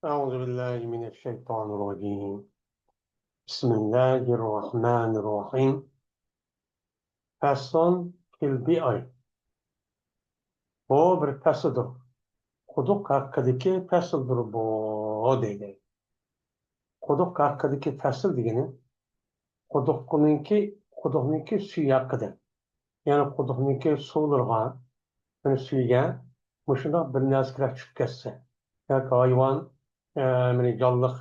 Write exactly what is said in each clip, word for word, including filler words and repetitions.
أعوذ بالله من الشيطان الرجيم. بسم الله الرحمن الرحيم. فصل في البئر. بۇ بىر پەسىلدۇر. قۇدۇق ھەققىدىكى پەسىلدۇر بۇ، دەيدۇ. قۇدۇق ھەققىدىكى پەسىل دېگىنى قۇدۇقنىڭكى، قۇدۇقنىڭكى سۈيى ھەققىدە. يەنى قۇدۇقنىڭكى سۇلىرىغا، يەنى سۈيىگە مۇشۇنداق بىر نەرسە كىرىپ چۈشۈپ كەتسە، ياكى ھايۋان، ئە، مانا جانلىق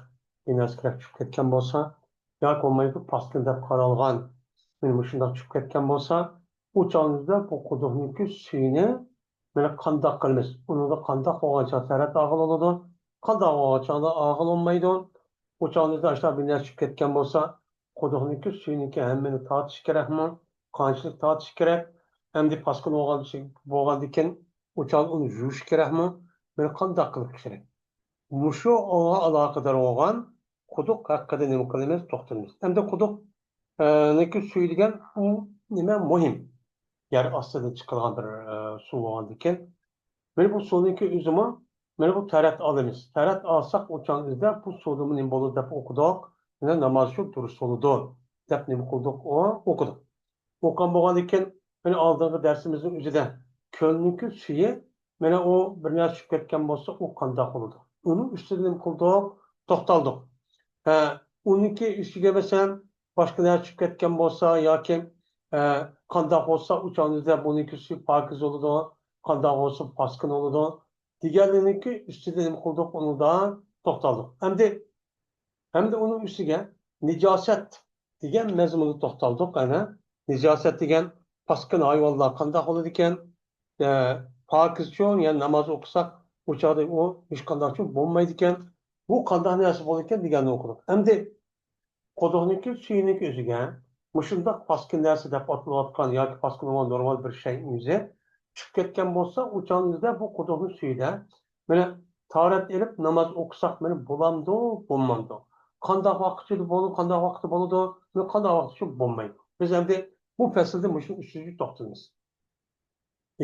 بىر نەرسە كىرىپ چۈشۈپ كەتكەن بولسا، ياكى بولمايدۇ پاسكىنا دەپ قارالغان، مانا مۇشۇنداق چۈشۈپ كەتكەن بولسا، ئۇ چاغدا بۇ قۇدۇقنىڭكى سۈيىنى مانا قانداق قىلىمىز؟ ئۇنىڭدا قانداق بولغان چاغدا تەرەت ئالغىلى بولىدۇ؟ قانداق بولغان چاغدا ئالغىلى بولمايدۇ؟ ئۇ چاغدا ئاشۇنداق بىر نەرسە چۈشۈپ كەتكەن بولسا، قۇدۇقنىڭكى سۈيىنىڭكى ھەممىنى تارتىش كېرەكمۇ؟ قانچىلىك تارتىش كېرەك؟ ئەمدى پاسكىنا بولغان، بولغاندىن كېيىن ئۇ چاغدا ئۇنى يۇيۇش كېرەكمۇ؟ مانا قانداق قىلىش كېرەك؟ مۇشۇ ئوڭغا ئالاقىدار بولغان قۇدۇق ھەققىدە نېمە قىلىمىز؟ توختىلىمىز. ئەمدى قۇدۇق، ئە، نىڭكى سۈيى دېگەن ئۇ نېمە مۇھىم؟ يەر ئاستىدىن چىقىدىغان بىر، ئە، سۇ بولغاندىكىن، مانا بۇ سۇنىڭكى ئۆزىمۇ، مانا بۇ تەرەت ئالىمىز. تەرەت ئالساق، ئۇ چاغدا بۇ سۇدىمۇ نېمە بولىدۇ دەپ ئوقۇدۇق. مانا ناماز شۇ دۇرۇس بولىدۇ دەپ نېمە قىلدۇق؟ ئۇ ئوقۇدۇق. ئوقۇغان بولغاندىكىن، مانا ئالدىنقى دەرسىمىزنىڭ ئۆزىدە كۆلنىڭكى سۈيى، مانا ئۇ بىر نەرسە چۈشۈپ كەتكەن بولسا، ئۇ قانداق بولىدۇ؟ ئۇنىڭ ئۈستىدە نېمە قىلدۇق؟ توختالدۇق. ھە، ئۇنىڭكى ئۈستىگە مەسىلەن، باشقا نەرسە چۈشۈپ كەتكەن بولسا ياكى، ئە، قانداق بولسا، ئۇ چاغدا بۇنىڭكى سۈيى پاكىز بولىدۇ، قانداق بولسا پاسكىنا بولىدۇ دېگەنلىرىنىڭكى ئۈستىدە نېمە قىلدۇق؟ ئۇنىڭدا توختالدۇق. ئەمدى، ئەمدى ئۇنىڭ ئۈستىگە نىجاسەت دېگەن مەزمۇندا توختالدۇق. ئەنە نىجاسەت دېگەن پاسكىنا ھايۋانلار قانداق بولىدىكەن؟ ئە، پاكىزچۇ، يەنى ناماز ئوقۇساق، ئۇ چاغدا ئۇ ھېچقانداقچۇ بولمايدىكەن. بۇ قانداق نەرسە بولىدىكەن دېگەننى ئوقۇدۇق. ئەمدى قۇدۇقنىڭكى سۈيىنىڭكى ئۆزىگە مۇشۇنداق پاسكىنا نەرسە دەپ ئاتىلىۋاتقان ياكى پاسكىنا نورمال بىر شەيئىنىڭ ئۆزى چۈشۈپ كەتكەن بولسا، ئۇ چاغدا بۇ قۇدۇقنىڭ سۈيىدە مانا تاھارەت ئېلىپ ناماز ئوقۇساق، مانا بولامدۇ، بولمامدۇ؟ قانداق ۋاقىتتا بولىدۇ، قانداق ۋاقىتتا بولىدۇ، مانا قانداق ۋاقىتتا بولمايدۇ؟ بىز ئەمدى بۇ پەسىلدە مۇشۇ ئۈستىدە توختىلىمىز.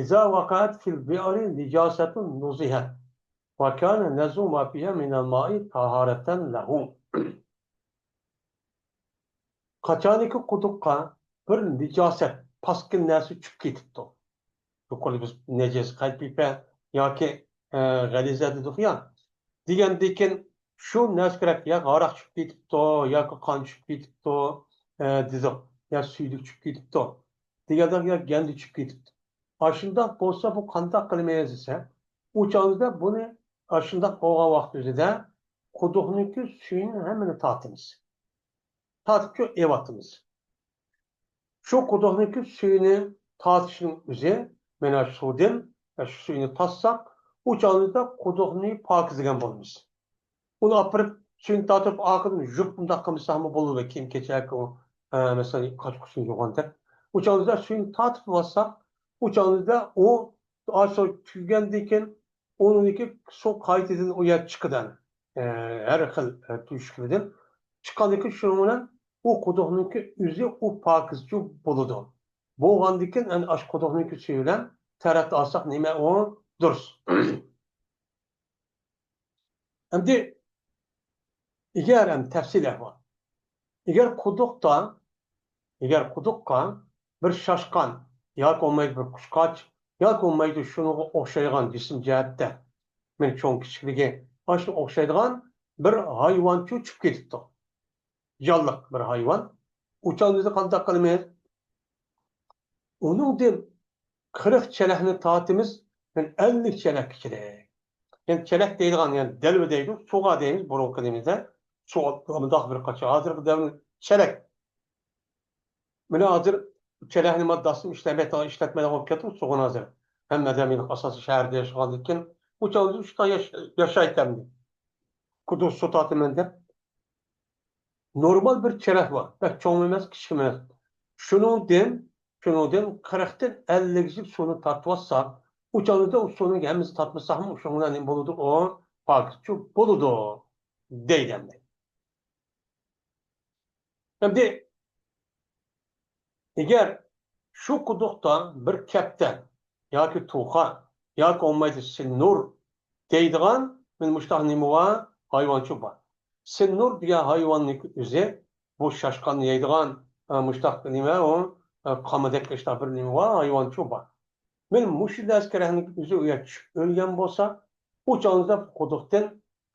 إذا وقعت في البئر نجاسة نزهت وكان نزه ما فيها من الماء طهارة له. قاچانكى قۇدۇققا بىر نىجاسەت، پاسكىنا نەرسە چۈشۈپ كېتىپتۇ. يۇقىرىدا بىز نەجىس، قەلبىپە ياكى، ئە، غەلىزە دېدۇق يا. دېگەندىكىن شۇ نەرسە كېرەك، يا ھاراق چۈشۈپ كېتىپتۇ، ياكى قان چۈشۈپ كېتىپتۇ، ئە، دېدۇق، يا سۈيدۈك چۈشۈپ كېتىپتۇ دېگەندەك، يا گەندە چۈشۈپ كېتىپتۇ. ئاشۇنداق بولسا، بۇ قانداق قىلىمىز دېسە، ئۇ چاغدا بۇنى ئاشۇنداق بولغان ۋاقىت ئۆزىدە قۇدۇقنىڭكى سۈيىنى ھەممىنى تارتىمىز. تارتىپچۇ ئېۋاتىمىز. شۇ قۇدۇقنىڭكى سۈيىنى تارتىشنىڭ ئۆزى، مانا سۇدىن، شۇ سۈيىنى تارتساق، ئۇ چاغدا قۇدۇقنى پاكىزلىگەن بولىمىز. ئۇنى ئاپىرىپ، سۈيىنى تارتىپ، ئارقىدىن يۇپ بۇنداق قىلمىساقمۇ بولىدۇ. كىيىم-كېچەك، ئۇ، ئە، مەسىلەن، قاچا-قۇچىنى يۇغاندەك. ئۇ چاغدا سۈيىنى تارتىپ بولساق، ئۇ چاغدا ئۇ ئاشۇ تۈگىگەندىن كېيىن، ئۇنىڭدىكى سۇ قايتىدىن ئۇ يەر چىقىدۇ. ئە، ھەر خىل، ئە، تۆشۈكلىرىدىن چىققاندىن كېيىن، شۇنىڭ بىلەن ئۇ قۇدۇقنىڭكى ئۆزى ئۇ پاكىزچۇ بولىدۇ. بولغاندىن كېيىن، ئەنە ئاشۇ قۇدۇقنىڭكى سۈيى بىلەن تەرەت ئالساق، نېمە ئۇ؟ دۇرۇس. ئەمدى ئەگەر، ئەمدى تەپسىلىي ئەھۋال. ئەگەر قۇدۇقتا، ئەگەر قۇدۇققا بىر شاشقان ياكى بولمايدۇ بىر قۇشقاچ ياكى بولمايدۇ شۇنىڭغا ئوخشايدىغان جىسىم جەھەتتە، مەن چوڭ كىچىكلىكى، ئاشۇنىڭغا ئوخشايدىغان بىر ھايۋانچۇ چۈشۈپ كېتىپتۇ. جانلىق بىر ھايۋان. ئۇ چاغدا بىز قانداق قىلىمىز؟ ئۇنىڭدىن قىرىق چېلەكنى تارتىمىز، يەنى ئەللىك چېلەك كېرەك. يەنى چېلەك دەيدىغان، يەنى دەلۋە دەيدۇ، سۇغا دەيمىز بۇرۇنقى دېمىزدە. سۇ مۇنداق بىر قاچا، ھازىرقى دەۋر چېلەك. مانا ھازىر چېلەكنى ما داستىن ئىشلەتمەيدىغان، ئىشلەتمەيدىغان بولۇپ كەتتى سۇغىنى ھازىر. ھەممە ئادەم ئاساسىي شەھەردە ياشىغاندىن كېيىن، ئۇ چاغدا ئۈچ تال ياش-، ياشايتتى ئەمدى. قۇدۇق سۇ تارتىمەن دەپ. نورمال بىر چېلەك بار. بەك چوڭمۇ ئەمەس، كىچىكمۇ ئەمەس. شۇنىڭدىن، شۇنىڭدىن قىرىقتىن ئەللىكىگىچە سۇنى تارتىۋاتساق، ئۇ چاغدا ئۇ سۇنىڭ ھەممىسىنى تارتمىساقمۇ، شۇنىڭ بىلەن نېمە بولىدۇ؟ ئۇ پاكىزچۇ بولىدۇ، دەيدۇ ئەمدى. ئەمدى ئەگەر شۇ قۇدۇقتا بىر كەپتەر ياكى توخۇ ياكى بولمايدۇ سىننۇر دەيدىغان مانا مۇشۇنداق نېمە بار، ھايۋانچۇ بار. سىننۇر دېگەن ھايۋاننىڭكى ئۆزى، بۇ شاشقاننى يەيدىغان، ئە، مۇشتاق نېمە ئۇ، ئە، قامىدەك ئىشتا بىر نېمە بار، ھايۋانچۇ بار. مانا مۇشۇ ئەسكەرەكنىڭ ئۆزى ئۇ يەر چۈشۈپ ئۆلگەن بولسا، ئۇ چاغدا قۇدۇقتىن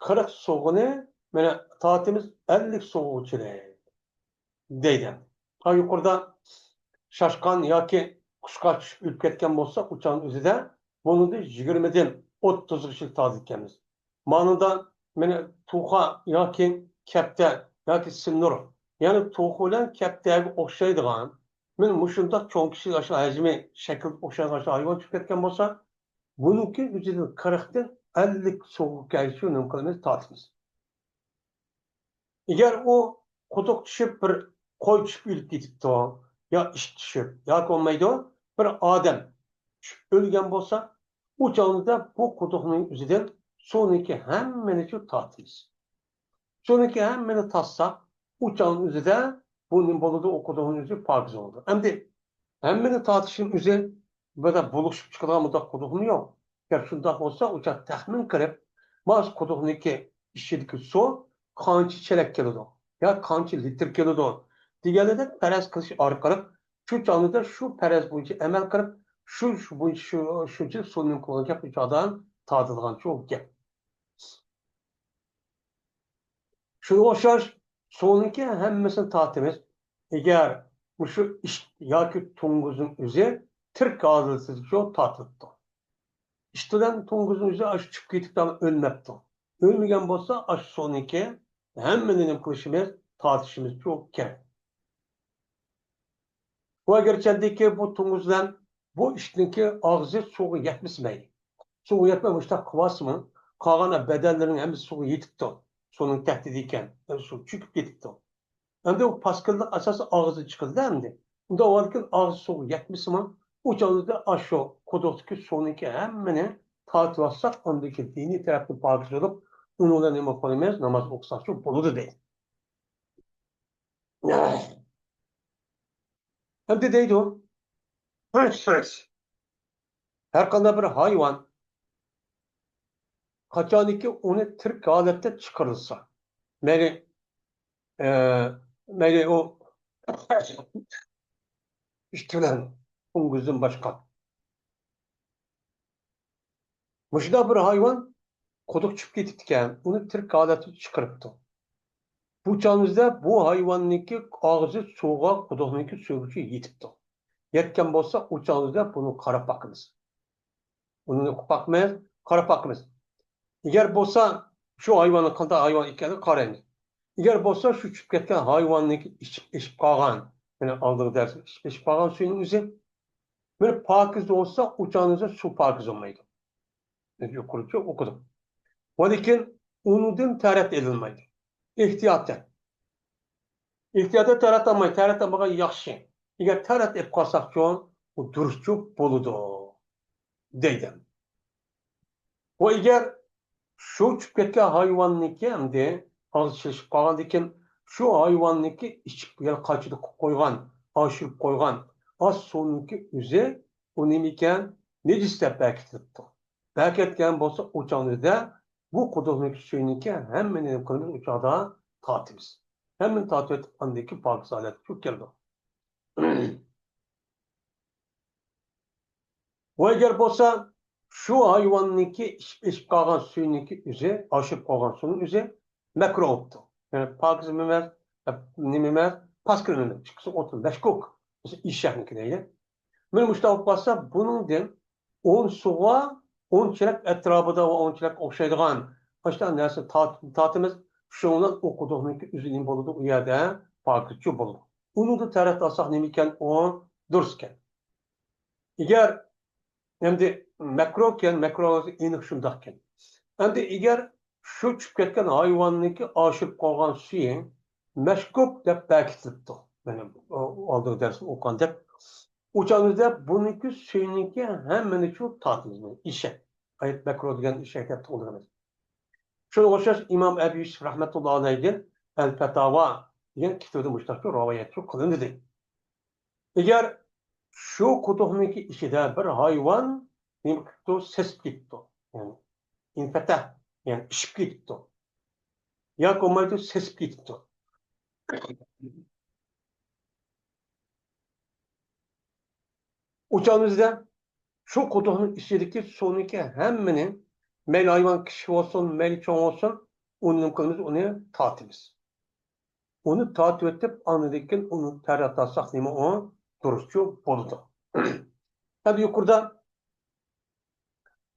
قىرىق سوغىنى، مانا، تارتىمىز، ئەللىك سوغىغىچىلىك. دەيدۇ. ھا، يۇقىرىدا شاشقان ياكى قۇشقاچ چۈشۈپ ئۆلۈپ كەتكەن بولسا، ئۇ چاغنىڭ ئۆزىدە بۇنىڭدا يىگىرمىدىن ئوتتۇزغىچە تارتىدىكەنمىز. مانىدا مانا توخۇ ياكى كەپتەر ياكى سىننۇر، يەنى توخۇ بىلەن كەپتەرگە ئوخشايدىغان، مانا مۇشۇنداق چوڭ كىشىلىك ئاشۇ ھەجمى، شەكلى ئوخشايدىغان ئاشۇ ھايۋان چۈشۈپ كەتكەن بولسا، بۇنىڭكى ئۆزىدىن قىرىقتىن ئەللىك سوغۇغا كەلگۈچە نېمە قىلىمىز؟ تارتىمىز. ئەگەر ئۇ قۇدۇق چۈشۈپ، بىر قوي چۈشۈپ ئۆلۈپ كېتىپتۇ، يا ئىت چۈشۈپ، ياكى بولمايدۇ، بىر ئادەم چۈشۈپ ئۆلگەن بولسا، ئۇ چاغدا بۇ قۇدۇقنىڭ ئۆزىدىن سۇنىڭكى ھەممىنى تارتىمىز. سۇنىڭكى ھەممىنى تارتساق، ئۇ چاغنىڭ ئۆزىدە بۇ نېمە بولىدۇ؟ ئۇ قۇدۇقنىڭ ئۆزى پاكىز بولىدۇ. ئەمدى ھەممىنى تارتىشنىڭ ئۆزى بىردە بولۇشۇپ چىقىدىغان مۇنداق قۇدۇقمۇ يوق. گەپ شۇنداق بولسا، ئۇ چاغ تەخمىن قىلىپ، مانا قۇدۇقنىڭكى ئىچىدىكى سۇ قانچە چېلەك كېلىدۇ يا قانچە لىتىر كېلىدۇ دېگەننى پەرەز قىلىش ئارقىلىق، شۇ چاغدا شۇ پەرەز بويىچە ئەمەل قىلىپ، شۇ، شۇ بويىچە شۇ، شۇنچە سۇ نېمە قىلغان گەپ، شۇ چاغدا تارتىدىغان شۇ گەپ. شۇنىڭغا ئوخشاش سۇنىڭكى ھەممىسىنى تارتىمىز. ئەگەر مۇشۇ ئىت ياكى توڭگۇزنىڭ ئۆزى تىرىك ھالىتىدىچۇ تارتىلىپتۇ. ئىت بىلەن توڭگۇزنىڭ ئۆزى ئاشۇ چۈشۈپ كېتىپتۇ، ئۆلمەپتۇ. ئۆلمىگەن بولسا، ئاشۇ سۇنىڭكى ھەممىنى نېمە قىلىشىمىز، تارتىشىمىزچۇ كېرەك. بۇ ئەگەرچەندىكى بۇ توڭگۇز بىلەن بۇ ئىتنىڭكى ئاغزى سۇغا يەتمىسە مەيلى. سۇغا يەتمەي مۇشۇنداق قىلىۋالسىمۇ، قالغان بەدەنلىرىنىڭ ھەممىسى سۇغا يېتىپتۇ. سۇنىڭ تەھدىتى ئىكەن، سۇ چۆكۈپ كېتىپتۇ. ئەمدى ئۇ پاسكىللىق ئاساسى ئاغزىدىن چىقىدۇ ئەمدى. ئۇنداق بولغاندىكىن ئاغزى سۇغا يەتمىسىمۇ، ئۇ چاغدا ئاشۇ قۇدۇقتىكى سۇنىڭكى ھەممىنى تارتىۋالساق، ئاندىن كېيىن دىنىي تەرەپتىن پاكىز بولۇپ، ئۇنىڭ بىلەن نېمە قىلىمىز؟ ناماز ئوقۇساقچۇ بولىدۇ دەيدۇ. ئەمدى دەيدۇ، ھەر قانداق بىر ھايۋان قاچانكى ئۇنى تىرىك ھالەتتە چىقىرىلسا، مەيلى، ئە، مەيلى ئۇ ئىت بىلەن توڭگۇزدىن باشقا، مۇشۇنداق بىر ھايۋان قۇدۇق چۈشۈپ كېتىپتىكەن، ئۇنى تىرىك ھالەتتە چىقىرىپتۇ. بۇ چاغىمىزدا بۇ ھايۋاننىڭكى ئاغزى سۇغا، قۇدۇقنىڭكى سۇيىغىچە يېتىپتۇ. يەتكەن بولسا، ئۇ چاغىمىزدا بۇنى قاراپ باقىمىز. ئۇنى ئوقۇپ باقىمىز، قاراپ باقىمىز. ئەگەر بولسا، شۇ ھايۋاننىڭ قانداق ھايۋان ئىكەنلىكىنى قارايمىز. ئەگەر بولسا، شۇ چۈشۈپ كەتكەن ھايۋاننىڭكى ئىچىپ، ئېشىپ قالغان، يەنى ئالدىنقى دەرستە ئىچىپ، ئېشىپ قالغان سۈيىنىڭ ئۆزى بىر پاكىز بولسا، ئۇ چاغدا سۇ پاكىز بولمايدۇ. يۇقىرىچە ئوقۇدۇق. ۋە لېكىن ئۇنىڭدىن تەرەت ئېلىنمايدۇ. ئېھتىياتەن. ئېھتىياتەن تەرەت ئالماي، تەرەت ئالمىغان ياخشى. ئەگەر تەرەت ئېلىپ قالساقچۇ، ئۇ دۇرۇسچۇ بولىدۇ، دەيدۇ. ۋە ئەگەر شۇ چۈشۈپ كەتكەن ھايۋاننىڭكى ئەمدى ئاغزى چىلىشىپ قالغاندىكىن، شۇ ھايۋاننىڭكى ئىچىپ، يەنى قاچىدا قىلىپ قويغان، ئاشۇرۇپ قويغان ئاش سۇنىڭكى ئۆزى ئۇ نېمە ئىكەن؟ نىجىس دەپ بەكىتىلىپتۇ. بەكەتكەن بولسا، ئۇ چاغدا بۇ قۇدۇقنىڭكى سۈيىنىڭكى ھەممىنى نېمە قىلىمىز؟ ئۇ چاغدا تارتىمىز. ھەممىنى تارتىۋېتىپ، ئاندىن كېيىن پاكىز ھالەتكە كېلىدۇ. ۋە ئەگەر بولسا، شۇ ھايۋاننىڭكى ئىچىپ، ئېشىپ قالغان سۈيىنىڭكى ئۆزى، ئاشۇرۇپ قالغان سۇنىڭ ئۆزى مەكرۇھ بوپتۇ. يەنى پاكىز ئەمەس، نېمە ئەمەس، پاسكىل ئەمەس. ئىككىسى ئوتتۇرا، مەشكۇك. مەسىلەن، ئېشەكنىڭكى دەيلى. مانا مۇشۇنداق بولۇپ قالسا، بۇنىڭدىن ئون سۇغا، ئون چېلەك ئەتراپىدا ۋە ئون چېلەك ئوخشايدىغان ئاشۇنداق نەرسە تارت-، تارتىمىز. شۇنىڭ بىلەن ئۇ قۇدۇقنىڭكى ئۆزى نېمە بولىدۇ؟ ئۇ يەردە پاكىزچۇ بولىدۇ. ئۇنىڭدا تەرەت ئالساق نېمە ئىكەن؟ ئۇ دۇرۇس ئىكەن. ئەگەر ئەمدى مەكرۇھ ئىكەن، مەكرۇھ ئېنىق شۇنداق ئىكەن. ئەمدى ئەگەر شۇ چۈشۈپ كەتكەن ھايۋاننىڭكى ئاشۇرۇپ قالغان سۈيى مەشكۇك دەپ بەكىتىلىپتۇ. مانا ئالدىنقى دەرستە ئوقۇغاندەك. ئۇ چاغدا بۇنىڭكى سۈيىنىڭكى ھەممىنى شۇ تارتىمىز. ئېشەك. ئايەت مەكرۇھ دېگەن ئېشەك دەپ تونۇلىمىز. شۇنىڭغا ئوخشاش ئىمام ئەبۇ يۈسۈپ رەھمەتۇللا ئەلەيھىدىن ئەل-فەتاۋا دېگەن كىتابىدا مۇشۇنداق رىۋايەت قىلىندى. ئەگەر شۇ قۇدۇقنىڭكى ئىچىدە بىر ھايۋان نېمە قىپتۇ؟ سېسىپ كېتىپتۇ. يەنى ئىنفەتەھ، يەنى ئىششىپ كېتىپتۇ. ياكى بولمايدۇ سېسىپ كېتىپتۇ. ئۇ چاغنىڭ ئۆزىدە شۇ قۇدۇقنىڭ ئىچىدىكى سۇنىڭكى ھەممىنى، مەيلى ھايۋان كىچىك بولسۇن، مەيلى چوڭ بولسۇن، ئۇنى نېمە قىلىمىز؟ ئۇنى تارتىمىز. ئۇنى تارتىۋېتىپ، ئاندىن كېيىن ئۇنى تەرەتلەتسەك نېمە ئۇ دۇرۇسچۇ بولىدۇ. ئەمدى يۇقىرىدا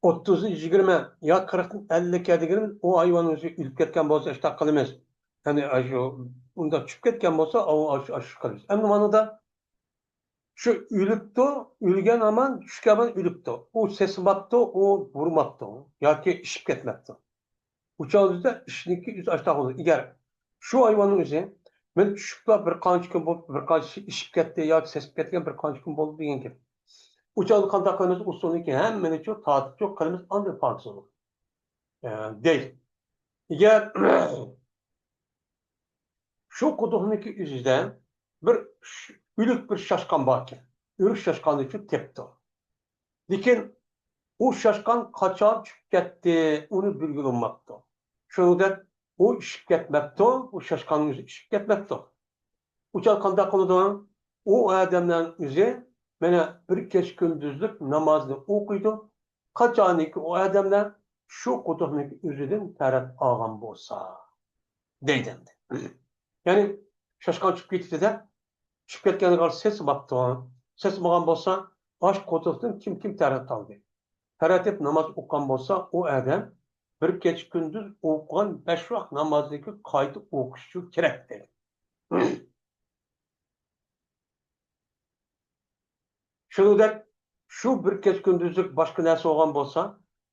ئوتتۇزدىن يىگىرمە يا قىرىقتىن ئەللىككە دېگىنىمىز ئۇ ھايۋان ئۆزى ئۆلۈپ كەتكەن بولسا ئىشتاق قىلىمىز. يەنى ئاشۇ ئۇنداق چۈشۈپ كەتكەن بولسا ئاشۇ قىلىمىز. ئەمدى مانىدا شۇ ئۆلۈپتۇ، ئۆلگەن ھامان چۈشكەن ھامان ئۆلۈپتۇ. ئۇ سېسىماپتۇ، ئۇ ھۇرماپتۇ ياكى ئىششىپ كەتمەپتۇ. ئۇ چاغدا ئىشنىڭكى ئۆزى ئاشتاق بولىدۇ. ئەگەر شۇ ھايۋاننىڭ ئۆزى مەن چۈشۈپلا بىر قانچە كۈن بولۇپ، بىر قانچىسى ئىششىپ كەتتى ياكى سېسىپ كەتكەن بىر قانچە كۈن بولدى دېگەن گەپ. ئۇ چاغدا قانداق قىلىمىز؟ ئۇسۇلنىڭكى ھەممىنى چۇ تارتىپچۇ قىلىمىز، ئاندىن پاكىز بولىدۇ. ئە، دەيدۇ. ئەگەر شۇ قۇدۇقنىڭكى ئۆزىدە بىر ش-، ئۆلۈك بىر چاشقان باركەن. ئۆلۈك چاشقاننى چۈ تېپىپتۇ. لېكىن ئۇ چاشقان قاچان چۈشۈپ كەتتى، ئۇنى بىلگىلى بولماپتۇ. شۇنىڭدەك ئۇ ئىششىپ كەتمەپتۇ، ئۇ چاشقاننىڭ ئۆزى ئىششىپ كەتمەپتۇ. ئۇ چاغ قانداق قىلىدۇ؟ ئۇ ئادەمنىڭ ئۆزى مانا بىر كېچە كۈندۈزلۈك نامازنى ئوقۇيدۇ. قاچانكى ئۇ ئادەملەر شۇ قۇدۇقنىڭ ئۆزىدىن تەرەت ئالغان بولسا، دەيدۇ ئەمدى. يەنى چاشقان چۈشۈپ كېتىپتۇ-دە، چۈشۈپ كەتكەنگە قارىسا سېسىماپتۇ. سېسىمىغان بولسا، ئاشۇ قۇدۇقتىن كىم، كىم تەرەت ئالدى؟ تەرەت ئېلىپ ناماز ئوقۇغان بولسا، ئۇ ئادەم بىر كېچە كۈندۈز ئوقۇغان بەش ۋاق نامازنىڭكى قايتا ئوقۇشى كېرەك دەيدۇ. شۇنىڭدەك شۇ بىر كېچە كۈندۈزلۈك باشقا نەرسە بولغان بولسا،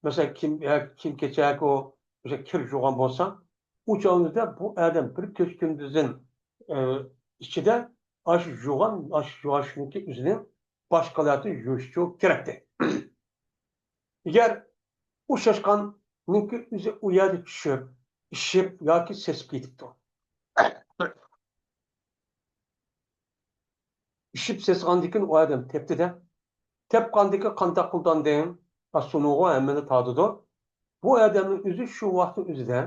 مەسىلەن، كىيىم، يا كىيىم كېچەك ئۇ، مەسىلەن، كىر يۇغان بولسا، ئۇ چاغدا بۇ ئادەم بىر كېچە كۈندۈزدىن، ئى، ئىچىدە ئاشۇ يۇغان، ئاشۇ يۇغان شۇنىڭكى ئۆزىنى باشقىلاردىن يۇيۇشى كېرەكتى. ئەگەر ئۇ چاشقاننىڭكى ئۆزى ئۇ يەردە چۈشۈپ، ئىششىپ ياكى سېسىپ كېتىپتۇ. ئىششىپ سېسىغاندىن كېيىن ئۇ ئادەم تېپتى-دە. تېپقاندىن كېيىن قانداق قىلدى ئاندىن؟ ئا، سۇنۇغۇ ھەممىنى تارتىدۇ. بۇ ئادەمنىڭ ئۆزى شۇ ۋاقىتنىڭ ئۆزىدە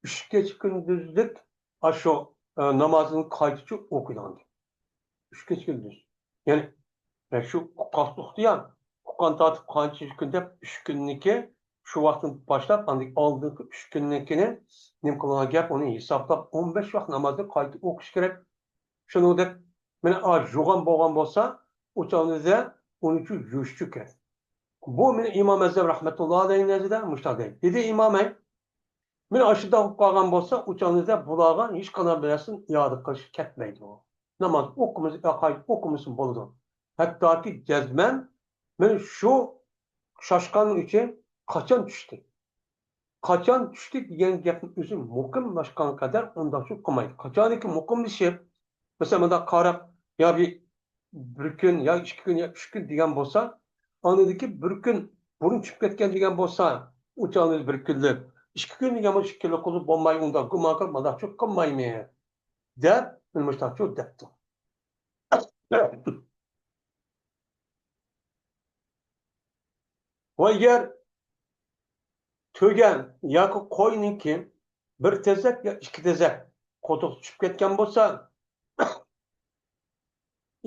ئۈچ كېچە كۈندۈزلۈك ئاشۇ، ئە، نامازىنى قايتىچە ئوقۇيدىغان گەپ. ئۈچ كېچە كۈندۈز. يەنى، ئە، شۇ ئۇققاس ئۇقتى يا، ئۇققان تارتىپ قانچە كۈن دەپ، ئۈچ كۈننىكى شۇ ۋاقىتتىن باشلاپ، ئاندىن ئالدىنقى ئۈچ كۈننىڭكىنى نېمە قىلغان گەپ، ئۇنى ھېسابلاپ، ئون بەش ۋاق نامازنى قايتا ئوقۇش كېرەك. شۇنىڭدەك، مانا، ئا، يۇغان بولغان بولسا، ئۇ چاغدا ئۇنى يۇيۇشچۇ كېرەك. بۇ مېنىڭ ئىمام ئەزھەر رەھمەتۇللا ئەلەيھى نەزىرىدە مۇشۇنداق دەيدۇ. دېدى ئىمام ئەي، مانا ئاشۇنداق بولۇپ قالغان بولسا، ئۇ چاغدا بۇلارغا ھېچقانداق بىر نەرسىنى ئىئادە قىلىش كەتمەيدۇ. ناماز ئوقۇمىسا، ئوقۇمىسا بولىدۇ. ھەتتاكى جەزمەن مانا شۇ چاشقاننىڭ ئىچى قاچان چۈشتى؟ قاچان چۈشتى دېگەن گەپنى ئۆزى مۇقىملاشقان قەدەر ئۇنداقچۇ قىلمايدۇ. قاچانكى مۇقىملىشىپ، مەسىلەن، مۇنداق قاراپ، يا بىر، بىر كۈن، يا ئىككى كۈن، يا ئۈچ كۈن دېگەن بولسا، ئاندىكى بىر كۈن بۇرۇن چۈشۈپ كەتكەن دېگەن بولسا، ئۇ چاغدا بىر كۈنلۈك، ئىككى كۈن دېگەن بولسا ئىككى كۈنلۈك قىلىپ بولماي، ئۇنداق گۇمان قىلىپ، مۇنداقچۇ قىلمايمىز دەپ، مانا مۇشۇنداقچۇ دەپتۇ. ۋە ئەگەر تۆگە ياكى قوينىڭكى بىر تېزەك يا ئىككى تېزەك قوتۇق چۈشۈپ كەتكەن بولسا،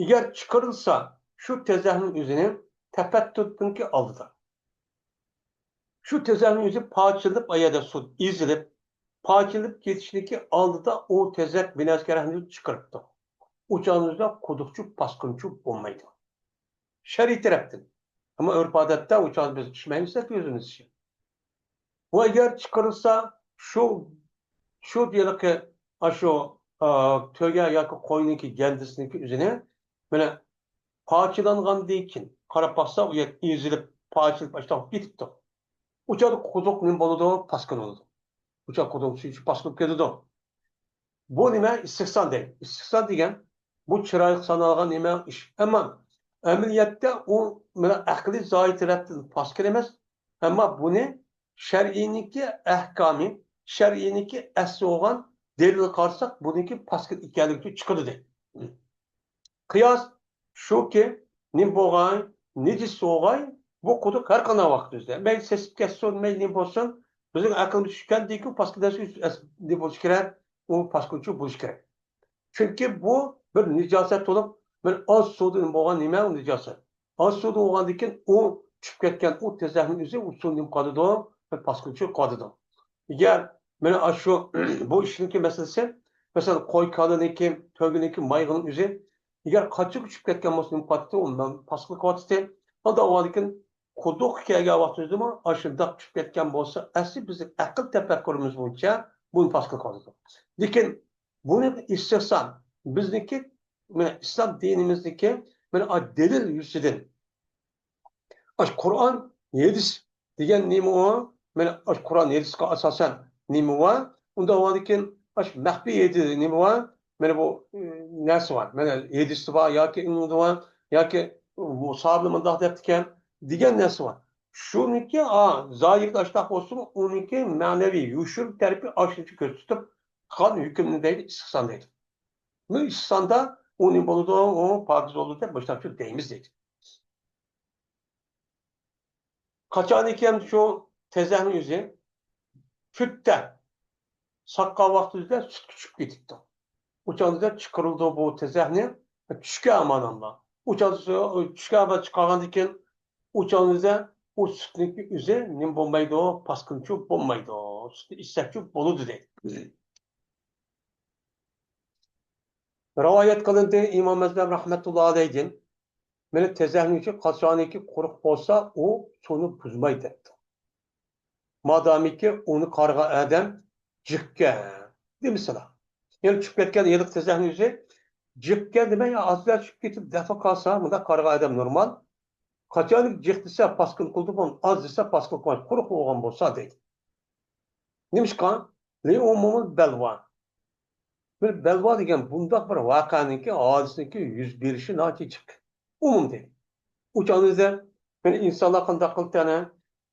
ئەگەر چىقىرىلسا، شۇ تېزەكنىڭ ئۆزىنى تەپەتتۇتنىڭكى ئالدىدا، شۇ تېزەكنىڭ ئۆزى پارچىلىنىپ، ئايەردە سۇ ئېزىلىپ، پارچىلىنىپ كېتىشنىڭكى ئالدىدا ئۇ تېزەك بىنەسكە رەھمىتى چىقىرىپتۇ. ئۇ چاغنىڭدا قۇدۇقچۇ، پاسكىنچۇ بولمايدۇ. شەرئىي تەرەپتىن. ئەمما ئۆرپ-ئادەتتە ئۇ چاغدا بىز ئىچمەيمىز ئۆزىمىز ئۈچۈن. بۇ ئەگەر چىقىرىلسا، شۇ، شۇ ھېلىقى، ئاشۇ، ئا، تۆگە ياكى قوينىڭكى گەندىسىنىڭكى ئۆزىنى، مانا، پارچىلانغاندىن كېيىن قاراپ باقسا، ئۇ يەر ئېزىلىپ، پارچىلىنىپ، ئاشۇنداق بولۇپ كېتىپتۇ. ئۇ چاغدا قۇدۇق نېمە بولىدۇ؟ پاسكىنا بولىدۇ. ئۇ چاغدا قۇدۇق سۈيى پاسكىنا بولۇپ كېتىدۇ. بۇ نېمە؟ ئىستىھسان دەيدۇ. ئىستىھسان دېگەن بۇ چىرايلىق سانالغان نېمە ئىش. ئەمما ئەمەلىيەتتە ئۇ مانا ئەقلىي زاھىر تەرەپتىن پاسكىنا ئەمەس. ئەمما بۇنى شەرئىينىڭكى ئەھكامى، شەرئىينىڭكى ئەسلى بولغان دەلىلىگە قارىساق، بۇنىڭكى پاسكىنا ئىكەنلىكى چىقىدۇ دەيدۇ. قىياس شۇكى، نېمە بولغاي، نىجىس بولغاي، بۇ قۇدۇق ھەر قانداق ۋاقىت ئۆزىدە. مەيلى سېسىپ كەتسۇن، مەيلى نېمە بولسۇن، بىزنىڭ ئەقلىمىز چۈشكەندىن كېيىن پاسكىنا نەرسە نېمە بولۇشى كېرەك؟ ئۇ پاسكىنىچۇ بولۇشى كېرەك. چۈنكى بۇ بىر نىجاسەت بولۇپ، بىر ئاز سۇدىن بولغان نېمە ئۇ نىجاسەت. ئاز سۇدىن بولغاندىن كېيىن ئۇ چۈشۈپ كەتكەن ئۇ تېزەكنىڭ ئۆزى ئۇ سۇ نېمە قالىدۇ؟ بىر پاسكىنىچۇ قالىدۇ. ئەگەر مانا شۇ بۇ ئىشنىڭكى مەسىلىسى، مەسىلەن، قوي كالىنىڭكى، تۆگىنىڭكى مايىقىنىڭ ئۆزى ئەگەر قاچىغا چۈشۈپ كەتكەن بولسا نېمە قىلاتتى؟ ئۇ پاسكىنا قىلىۋاتاتتى. ئاندىن ئاۋۋالدىن كېيىن قۇدۇققا كەلگەن ۋاقتىمىزدىمۇ ئاشۇنداق چۈشۈپ كەتكەن بولسا، ئەسلى بىزنىڭ ئەقىل تەپەككۇرىمىز بويىچە بۇنى پاسكىنا قىلىۋاتىدۇ. لېكىن بۇنى ئىستىھسان، بىزنىڭكى، مانا ئىسلام دىنىمىزدىكى، مانا دەلىل يۈزىدىن، ئاشۇ قۇرئان، ھەدىس دېگەن نېمە ئۇ؟ مانا ئاشۇ قۇرئان، ھەدىسكە ئاساسەن نېمە بار؟ ئۇنداق بولغاندىكىن ئاشۇ مەخپىي ھەدىس نېمە بار؟ مانا بۇ، ئى، نەرسە بار. مانا ھەدىستە بار ياكى ئىلمىدا بار ياكى بۇ ساھابىلەر مۇنداق دەپتىكەن دېگەن نەرسە بار. شۇنىڭكى، ئا، زاھىرىدا ئاشۇنداق بولسىمۇ، ئۇنىڭكى مەنىۋى يوشۇرۇن تەرىپى ئاشۇنچە كۆرسىتىپ قىلغان ھۆكۈمنى دەيدۇ، ئىستىھسان دەيدۇ. بۇ ئىستىھساندا ئۇ نېمە بولىدۇ؟ ئۇ پاكىز بولىدۇ دەپ مۇشۇنداق دەيمىز دەيدۇ. قاچانكى شۇ تېزەكنىڭ ئۆزى سۈتتە ساققان ۋاقتىدا سۈتكە چۈشۈپ كېتىپتۇ. ئۇ چاغدا چىقىرىلىدۇ بۇ تېزەكنى، چۈشكە ئامانەتلا. ئۇ چاغدا چۈشكە ئامانەت چىقارغاندىن كېيىن، ئۇ چاغدا ئۇ سۈتنىڭكى ئۆزى نېمە بولمايدۇ؟ پاسكىنىچۇ بولمايدۇ. سۈتنى ئىچسەكچۇ بولىدۇ دەيدۇ. رىۋايەت قىلىندى ئىمام ئەزەم رەھمەتۇللا ئەلەيھىدىن، مانا تېزەكنىڭ ئىچى قاچانكى قۇرۇق بولسا، ئۇ سۇنى بۇزمايدۇ دەپتۇ. مادامىكى ئۇنى قارىغان ئادەم جىقكەن دېمىسىلا. يەنى چۈشۈپ كەتكەن ھېلىقى تېزەكنىڭ ئۆزى جىقكەن دېمەي، ئازراق چۈشۈپ كېتىپ دەفە قالسا، مۇنداق قارىغان ئادەم نورمال. قاچانكى جىق دېسە، پاسكىنا قىلىدۇ، ئاز دېسە، پاسكىنا قىلمايدۇ، قۇرۇق بولغان بولسا دەيدۇ. نېمىشقا؟ لىئۇمۇمىل بەلۋا. بىر بەلۋا دېگەن بۇنداق بىر ۋەقەنىڭكى، ھادىسىنىڭكى يۈز بېرىشى ناھايىتى جىق. ئومۇمدىن. ئۇ چاغدا بىر ئىنسانلار قانداق قىلىدىكەن؟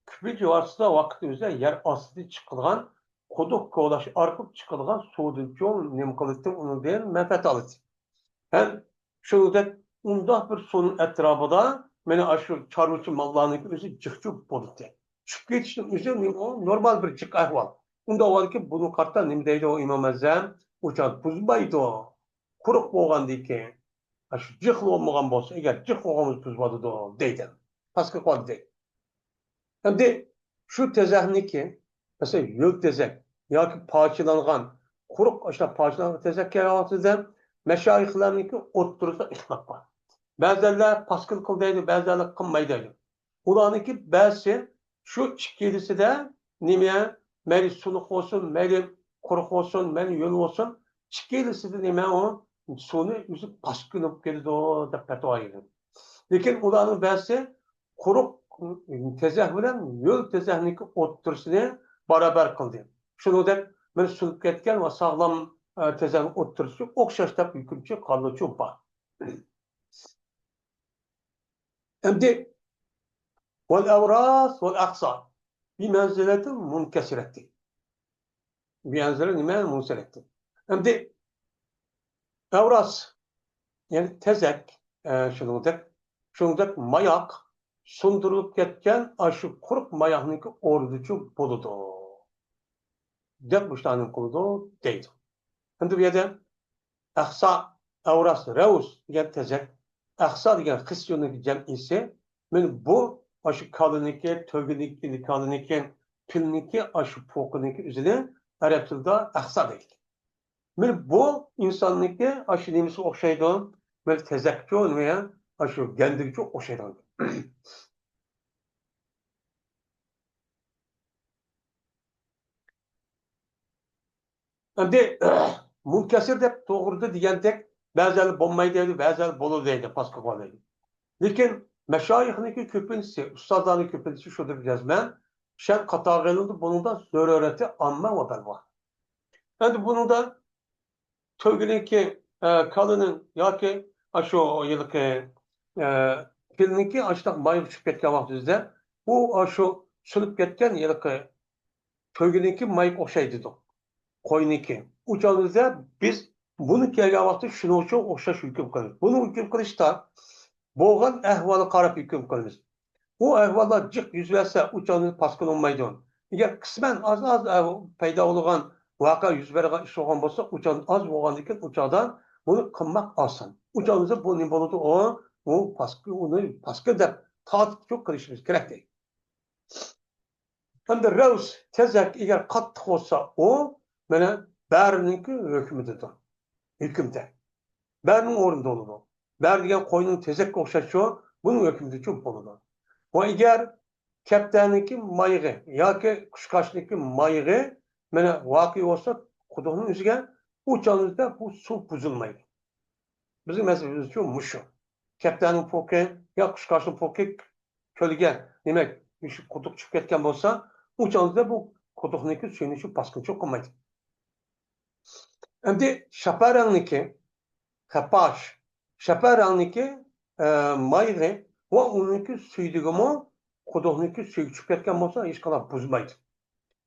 كۆپىنچە ۋاقىتتا، ۋاقىت ئۆزى يەر ئاستىدىن چىقىدىغان، قۇدۇق كولاش ئارقىلىق چىقىدىغان سۇدىنچۇ نېمە قىلىدىكەن، ئۇنىڭدىن مەنپەئەت ئالىدۇ. ھەم شۇنىڭدەك ئۇنداق بىر سۇنىڭ ئەتراپىدا مانا ئاشۇ چارۋىچى ماللارنىڭكى ئۆزى جىقچۇ بولىدىكەن. چۈشۈپ كېتىشنىڭ ئۆزى نېمە ئۇ؟ نورمال بىر جىق ئەھۋال. ئۇنداق ئەھۋالكى بۇنى قارىتا نېمە دەيدۇ ئىمام ئەزەم؟ ئۇ چاغ بۇزمايدۇ. قۇرۇق بولغاندىن كېيىن، ئاشۇ جىق بولمىغان بولسا، ئەگەر جىق بولغان بولسا بۇزۇلىدۇ دەيدۇ. پاسكىنا قىلىدۇ دەيدۇ. ئەمدى شۇ تېزەكنىكى، مەسىلەن، ھۆل تېزەك ياكى پارچىلانغان، قۇرۇق ئاشۇنداق پارچىلانغان تېزەك كەلگەن ۋاقتىدا مەشايىخلارنىڭكى ئوتتۇرىسىدا ئىختىلاپ بار. بەزىلەر پاسكىنا قىل دەيدۇ، بەزىلەر قىلماي دەيدۇ. ئۇلارنىڭكى بەزىسى شۇ ئىككىلىسىدە نېمە، مەيلى سۇلۇق بولسۇن، مەيلى قۇرۇق بولسۇن، مەيلى ھۆل بولسۇن، ئىككىلىسىدە نېمە ئۇ سۇنى ئۆزى پاسكىنا بولۇپ كېلىدۇ دەپ پەتىۋا بەرگەن. لېكىن ئۇلارنىڭ بەزىسى قۇرۇق تېزەك بىلەن ھۆل تېزەكنىڭكى ئوتتۇرىسىنى باراۋەر قىلدى. شۇنىڭدەك بىر سۇنۇپ كەتكەن ۋە ساغلام، ئە، تېزەكنىڭ ئوتتۇرىسى ئوخشاش دەپ ھۆكۈمچى قالغۇچى بار. ئەمدى ۋەل ئەۋراس ۋەل ئەقسا بىمەنزىلەتىل مۇنكەسىرەتى. بىمەنزىلە نېمە؟ مۇنكەسىرەتى. ئەمدى ئەۋراس، يەنى تېزەك، ئە، شۇنىڭدەك، شۇنىڭدەك ماياق سۇندۇرۇلۇپ كەتكەن ئاشۇ قۇرۇق ماياقنىڭكى ئورنىدىچۇ بولىدۇ دەپ مۇشۇلارنى قىلىدۇ دەيدۇ. ئەمدى بۇ يەردە ئەقسا، ئەۋراس، رەۋس دېگەن تېزەك، ئەقسا دېگەن خىسيوننىڭ جەمئىيسى. مانا بۇ ئاشۇ كالىنىڭكى، تۆگىنىڭكى، كالىنىڭكى، پىلنىڭكى، ئاشۇ پوقىنىڭكى ئۆزىنى ئەرەب تىلىدا ئەقسا دەيدۇ. مانا بۇ ئىنساننىڭكى ئاشۇ نېمىسىگە ئوخشايدۇ؟ مانا تېزەكچۇ، نېمە، ئاشۇ گەندىكچۇ ئوخشايدۇ. ئەمدى مۇنكەسىر دەپ توغرىدا دېگەندەك، بەزىلەر بولمايدۇ دەيدۇ، بەزىلەر بولىدۇ دەيدۇ، پاسكىنا قىلىدۇ. لېكىن مەشايىخنىڭكى كۆپىنچىسى، ئۇستازلارنىڭ كۆپىنچىسى شۇ دەپ جەزمەن شەرت قاتارغا ئېلىنىدۇ، بۇنىڭدا زۆرۈرىيىتى ئامما ۋە بەلۋا. ئەمدى بۇنىڭدا تۆگىنىڭكى، ئە، كالىنىڭ ياكى ئاشۇ ھېلىقى، ئە، پىلنىڭكى ئاشۇنداق مايغا چۈشۈپ كەتكەن ۋاقتىمىزدا، ئۇ ئاشۇ سۇنۇپ كەتكەن ھېلىقى تۆگىنىڭكى مايغا ئوخشايدۇ دېدۇق. قوينىڭكى. ئۇ چاغدا بىز بۇنى كەلگەن ۋاقىتتا شۇنىڭ ئۈچۈن ئوخشاش ھۆكۈم قىلىمىز. بۇنى ھۆكۈم قىلىشتا بولغان ئەھۋالغا قاراپ ھۆكۈم قىلىمىز. ئۇ ئەھۋاللار جىق يۈز بەرسە، ئۇ چاغدا پاسكىنا بولمايدۇ. ئەگەر قىسمەن ئاز-ئاز، ئە، پەيدا بولغان ۋەقە، يۈز بەرگەن ئىش بولغان بولسا، ئۇ چاغدا ئاز بولغاندىن كېيىن ئۇ چاغدا بۇنى قىلماق ئاسان. ئۇ چاغدا بۇ نېمە بولىدۇ؟ ئۇ، ئۇ پاسكىل، ئۇنى پاسكىل دەپ تارتىپ قىلىشىمىز كېرەك دەيدۇ. ئەمدى رەۋس، تېزەك ئەگەر قاتتىق بولسا، ئۇ مانا بەرنىڭكى ھۆكمىدىدۇر. ھۆكمىدە. بەرنىڭ ئورنىدا بولىدۇ. بەر دېگەن قوينىڭ تېزەككە ئوخشاش شۇ، بۇنىڭ ھۆكمىدە شۇ بولىدۇ. ۋە ئەگەر كەپتەرنىڭكى مايىغى ياكى قۇشقاچنىڭكى مايىغى مانا ۋەقە بولسا قۇدۇقنىڭ ئۆزىگە، ئۇ چاغدا بۇ سۇ بۇزۇلمايدۇ. بىزنىڭ مەزھىپىمىزچۇ مۇشۇ. كەپتەرنىڭ پوكى يا قۇشقاچنىڭ پوكى كۆلگە، دېمەك، مۇشۇ قۇدۇق چۈشۈپ كەتكەن بولسا، ئۇ چاغدا بۇ قۇدۇقنىڭكى سۈيىنى شۇ پاسكىنى چوقۇم قىلمايدۇ. ئەمدى شەپەرەڭنىكى، خەپاش، شەپەرەڭنىكى، ئە، مايىغى ۋە ئۇنىڭكى سۈيدۈكىمۇ قۇدۇقنىڭكى سۈيىگە چۈشۈپ كەتكەن بولسا، ھېچقانداق بۇزمايدۇ.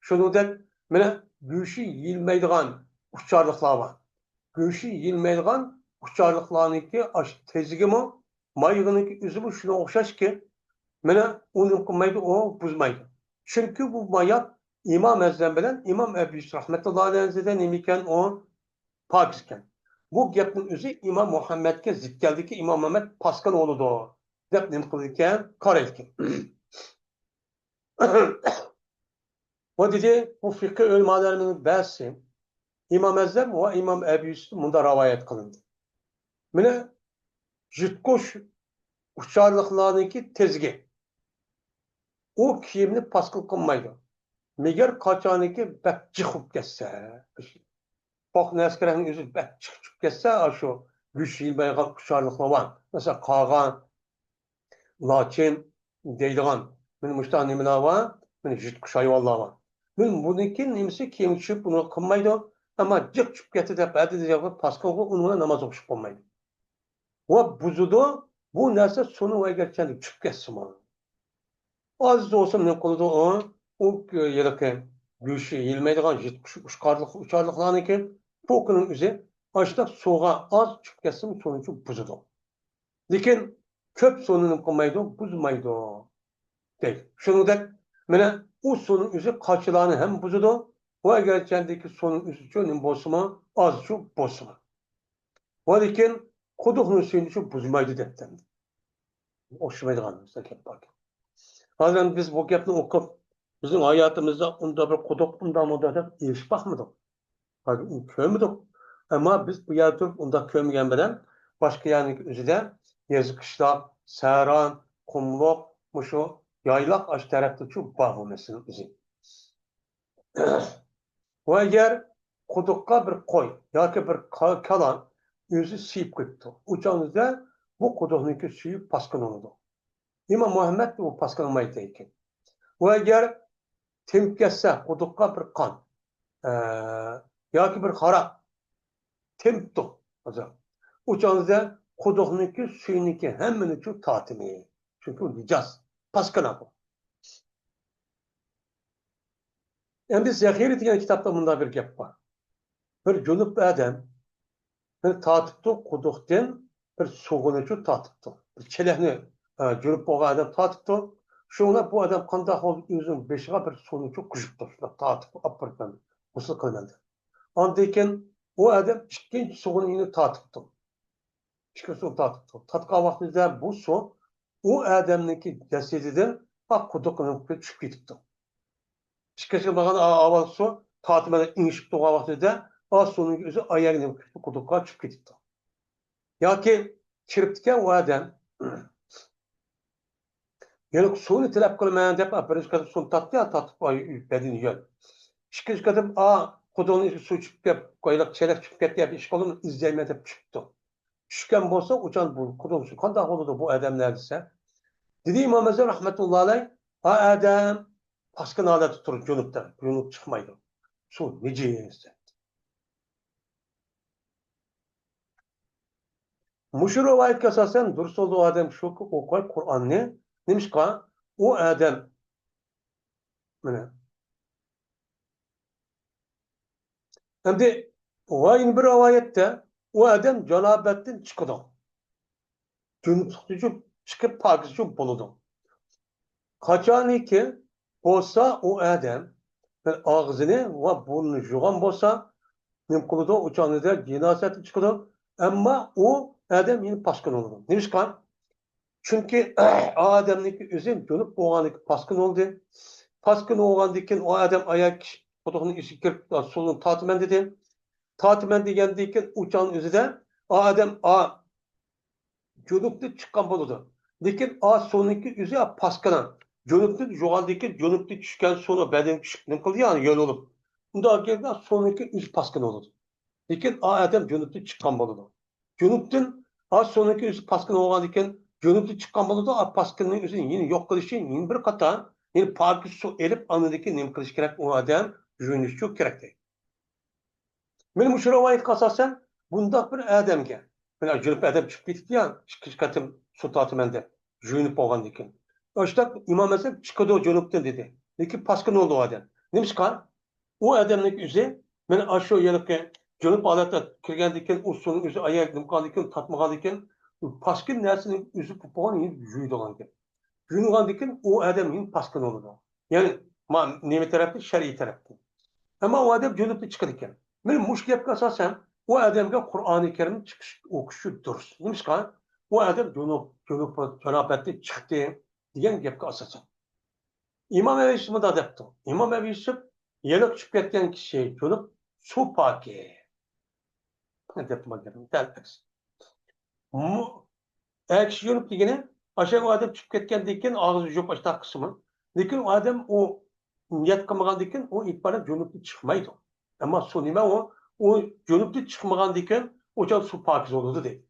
شۇنىڭدەك، مانا، گۆشى يېيىلمەيدىغان ئۇچارلىقلار بار. گۆشى يېيىلمەيدىغان ئۇچارلىقلارنىڭكى ئاشۇ تېزىگىمۇ، مايىغىنىڭكى ئۆزىمۇ شۇنىڭغا ئوخشاشكى، مانا، ئۇ نېمە قىلمايدۇ، ئۇ بۇزمايدۇ. چۈنكى بۇ ماياق ئىمام ئەزەم بىلەن ئىمام ئەبۇ يۈسۈپ رەھمەتۇللاھى ئەلەيھىدە نېمە ئىكەن، ئۇ پاكىز ئىكەن. بۇ گەپنىڭ ئۆزى ئىمام مۇھەممەدكە زىت كەلدىكى، ئىمام مۇھەممەد پاسكىنا بولىدۇ، دەپ نېمە قىلىدىكەن، قارايدىكەن. ۋە دېدى، بۇ فىقھىي ئۆلىمالارنىڭ بەزىسى، ئىمام ئەزەم ۋە ئىمام ئەبۇ يۈسۈپ مۇنداق رىۋايەت قىلىندى. مانا، يۇتقۇچ ئۇچارلىقلارنىڭكى تېزىگى. ئۇ كىيىمنى پاسكىل قىلمايدۇ. مەگەر قاچانكى بەك جىق بولۇپ كەتسە. پوق نەسكىرەكنىڭ ئۆزى بەك جىق چىقىپ كەتسە، شۇ گۆش يېيىلمەيدىغان ئۇچارلىقلار بار. مەسىلەن، قاغان، لاچىن دەيدىغان، مانا مۇشۇنداق نېمىلەر بار، مانا يىرتقۇچ ھايۋانلار بار. مانا بۇنىڭكى نېمىسى كىيىم چۈشۈپ، بۇنى قىلمايدۇ. ئەمما جىق چۈشۈپ كەتتى دەپ، ھەدە دېگەن پاسكىلغا ئۇنىڭ بىلەن ناماز ئوقۇشقا بولمايدۇ. ۋە بۇزىدۇ، بۇ نەرسە سۇنىڭ ئەگەرچە چۈشۈپ كەتسىمۇ. ئاز بولسا نېمە قىلىدۇ ئۇ؟ ئۇ ھېلىقى گۆشى يېيىلمەيدىغان يىرتقۇچ ئۇچارلىق-، ئۇچارلىقلارنىڭكى پوكىنىڭ ئۆزى ئاشۇنداق سۇغا ئاز چۈشۈپ كەتسىمۇ سۇنى بۇزىدۇ. لېكىن كۆپ سۇنى نېمە قىلمايدۇ، بۇزمايدۇ دەيدۇ. شۇنىڭدەك، مانا، ئۇ سۇنىڭ ئۆزى قاچىلارنى ھەم بۇزىدۇ. ۋە ئەگەرچەندىكى سۇنىڭ ئۆزىچۇ نېمە بولسىمۇ، ئازچۇ بولسىمۇ. ۋە لېكىن قۇدۇقنىڭ سۈيىنىچۇ بۇزمايدۇ دەپتۇ. ئوخشىمايدىغان بىزدە گەپ باركەن. ھازىر بىز بۇ گەپنى ئوقۇپ، بىزنىڭ ھاياتىمىزدا ئۇنداق بىر قۇدۇق، ئۇنداق مۇنداق دەپ ئېرىشىپ باقمىدۇق. ھازىر ئۇنى كۆرمىدۇق. ئەمما بىز بۇ يەردە تۇرۇپ ئۇنداق كۆرمىگەن بىلەن باشقا يەرنىڭ ئۆزىدە يېزا قىشلاق، سەران، قۇملۇق، مۇشۇ يايلاق ئاشۇ تەرەپتىچۇ بار بۇ مەسىلىنىڭ ئۆزى. ۋە ئەگەر قۇدۇققا بىر قوي ياكى بىر كا-، كالا ئۆزى سىيىپ قويۇپتۇ. ئۇ چاغدا بۇ قۇدۇقنىڭكى سۈيى پاسكىنا بولىدۇ. ئىمام مۇھەممەد بۇ پاسكىنا بولمايدۇ دەيدىكەن. ۋە ئەگەر تېمىپ كەتسە قۇدۇققا بىر قان، ئە، ياكى بىر ھاراق تېمىپتۇ. ئۇ چاغدا قۇدۇقنىڭكى سۈيىنىڭكى ھەممىنىچۇ تارتىمى. چۈنكى ئۇ نىجاس، پاسكىنا بۇ. ئەمدى زەخىرە دېگەن كىتابتا مۇنداق بىر گەپ بار. بىر جۇنۇپ ئادەم بىر تارتىپتۇ، قۇدۇقتىن بىر سۇغىنىچۇ تارتىپتۇ. بىر چېلەكنى، ئە، جۇنۇپ بولغان ئادەم تارتىپتۇ. شۇڭا بۇ ئادەم قانداق بولدى، ئۆزىنىڭ بېشىغا بىر سۇنىچۇ قۇيۇپتۇ. شۇنداق تارتىپ، ئاپىرىپ، مەن غۇسۇل قىلىمەن دەپ. ئاندىن كېيىن ئۇ ئادەم ئىككىنچى سۇغىنى يەنە تارتىپتۇ. ئىككى سۇ تارتىپتۇ. تارتقان ۋاقتىدا بۇ سۇ ئۇ ئادەمنىڭكى جەسىتىدىن ئاق قۇدۇققا چۈشۈپ كېتىپتۇ. ئىككىنچى بولغان ئا-، ئاۋۋال سۇ تارتىمەن ئېڭىشىپ تۇرغان ۋاقتىدا ئا سۇنىڭ ئۆزى ئاياغ قۇدۇققا چۈشۈپ كېتىپتۇ. ياكى كىرىپتىكەن ئۇ ئادەم، يەنە سۇنى تەلەپ قىلىمەن دەپ، بىرىنچى قېتىم سۇنى تارتتى، تارتىپ، ئاي، بەدىنى يۇيۇپ. ئىككىنچى قېتىم، ئا، قۇدۇقنىڭ سۇ چۈشۈپ كەپ، ھېلىقى چېلەك چۈشۈپ كەتتى، ياكى ئىشقىلىپ ئىزدەيمەن دەپ چۈشۈپتۇ. چۈشكەن بولسا، ئۇچان بۇ قۇدۇق سۇ قانداق بولىدۇ بۇ ئادەملەر دېسە، دېدى ئىمام ئەزەم رەھمەتۇللا ئەلەي، ئا ئادەم پاسكىنا ھالەتتە تۇرىدۇ جۇنۇپتا، جۇنۇپ چىقمايدۇ. سۇ نىجىس دەپتۇ. مۇشۇ رىۋايەتكە ئاساسەن دۇرۇس بولىدۇ ئادەم شۇكى ئوقۇي قۇرئاننى. نېمىشقا؟ ئۇ ئادەم، مانا. ئەمدى ۋە يەنە بىر رىۋايەتتە ئۇ ئادەم جانابەتتىن چىقىدۇ. جۇنۇپلۇقتىن چىقىپ پاكىز بولىدۇ. قاچانكى بولسا ئۇ ئادەم بىر ئاغزىنى ۋە بۇرنىنى يۇغان بولسا، نېمە قىلىدۇ؟ ئۇ چاغدا نىجاسەتتىن چىقىدۇ. ئەمما ئۇ ئادەم يەنە پاسكىنا بولىدۇ. نېمىشقا؟ چۈنكى ئادەمنىڭكى ئۆزى جۇنۇپ بولغاندىكىن پاسكىنا بولدى. پاسكىنا بولغاندىكىن ئۇ ئادەم ئاياغ قۇدۇقنىڭ ئىچىگە كىرىپ سۇنى تارتىمەن دېدى. تارتىمەن دېگەندىن كېيىن ئۇ چاغنىڭ ئۆزىدە ئادەم ئا جۇنۇپتىن چىققان بولىدۇ. لېكىن ئا سۇنىڭكى ئۆزى ئا پاسكىنا. جۇنۇپتىن يۇغاندىن كېيىن جۇنۇپتىن چۈشكەن سۇنى بەدەنگە چۈشۈپ نېمە قىلىدۇ؟ يەنى يۆل بولۇپ. ئۇنداق كېلىپ سۇنىڭكى ئۆزى پاسكىنا بولىدۇ. لېكىن ئا ئادەم جۇنۇپتىن چىققان بولىدۇ. جۇنۇپتىن ئا سۇنىڭكى ئۆزى پاسكىنا بولغاندىن كېيىن جۇنۇپتىن چىققان بولىدۇ. ئا پاسكىنىنىڭ ئۆزىنى يەنە يوق قىلىشى يەنە بىر قاتار، يەنە پاكىز سۇ ئېلىپ ئاندىن كېيىن نېمە قىلىش كېرەك؟ ئۇ ئادەم يۇيۇنۇشى كېرەك دەيدۇ. مانا مۇشۇ رىۋايەتكە ئاساسەن، بۇنداق بىر ئادەمگە، مانا جۇنۇپ ئادەم چىقىپ كېتىپتۇ يا، ئىككىنچى قېتىم سۇ تارتىمەن دەپ، يۇيۇنۇپ بولغاندىن كېيىن. شۇنداق ئىمام ئەزەم چىقىدۇ جۇنۇپتىن دېدى. لېكىن پاسكىنا بولدى ئۇ ئادەم. نېمىشقا؟ ئۇ ئادەمنىڭ ئۆزى، مانا ئاشۇ ھېلىقى جۇنۇپ ھالەتتە كىرگەندىن كېيىن، ئۇ سۇنىڭ ئۆزى ئاياغ نېمە قىلغاندىن كېيىن، تارتمىغاندىن كېيىن، پاسكىنا نەرسىنىڭ ئۆزى بولۇپ بولغان يۇيىدىغان گەپ. يۇيۇنغاندىن كېيىن ئۇ ئادەم يەنە پاسكىنا بولىدۇ. يەنى، ما-، نېمە تەرەپتىن؟ شەرئىي تەرەپتىن. ئەمما ئۇ ئادەم جۇنۇپتىن چىقىدىكەن. مانا مۇشۇ گەپكە ئاساسەن، ئۇ ئادەمگە قۇرئانى كەرىمنى چىقىش، ئوقۇشى دۇرۇس. نېمىشقا؟ ئۇ ئادەم جۇنۇپ، جۇنۇپ، جانابەتتىن چىقتى دېگەن گەپكە ئاساسەن. ئىمام ئەبۇ يۈسۈپ مۇنداق دەپتۇ. ئىمام ئەبۇ يۈسۈپ، يەنە چۈشۈپ كەتكەن كىشى جۇنۇپ، سۇ پاكى. دەپتۇ، دەل ئەكس. مۇ-، ئەكس جۇنۇپ دېگىنى، ئاشۇ ئادەم چۈشۈپ كەتكەندىن كېيىن ئاغزىنى يۇيۇپ ئاشۇنداق قىلسىمۇ. لېكىن ئۇ ئادەم ئۇ نىيەت قىلمىغاندىن كېيىن ئۇ ئېتىبارەن جۇنۇپتىن چىقمايدۇ. ئەمما سۇ نېمە ئۇ؟ ئۇ جۇنۇپتىن چىقمىغاندىن كېيىن ئۇ چاغ سۇ پاكىز بولىدۇ دەيدۇ.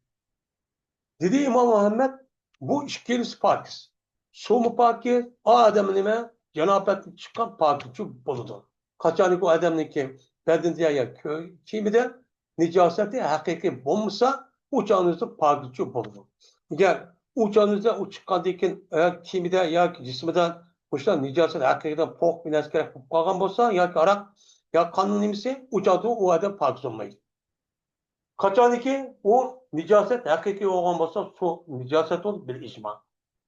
دېدى ئىمام مۇھەممەد، بۇ ئىككىلىسى پاكىز. سۇمۇ پاكىز، ئادەم نېمە؟ جانابەتتىن چىققان پاكىزچۇ بولىدۇ. قاچانكى ئۇ ئادەمنىڭكى بەدىنىدە يا كۆ-، كىيىمىدە نىجاسەتى ھەقىقىي بولمىسا، ئۇ چاغنىڭدا پاكىزچۇ بولىدۇ. ئەگەر ئۇ چاغنىڭدا ئۇ چىققاندىن كېيىن ئاياغ كىيىمىدە ياكى جىسمىدا مۇشۇنداق نىجاسەت ھەقىقىي پوق بىر نەرسە كېرەك بولۇپ قالغان بولسا، ياكى ھاراق، يا قاننىڭ نېمىسى، ئۇ چاغدا ئۇ ئادەم پاكىز بولمايدۇ. قاچانكى ئۇ نىجاسەت ھەقىقىي بولغان بولسا، سۇ نىجاسەت بولىدۇ بىل ئىجما.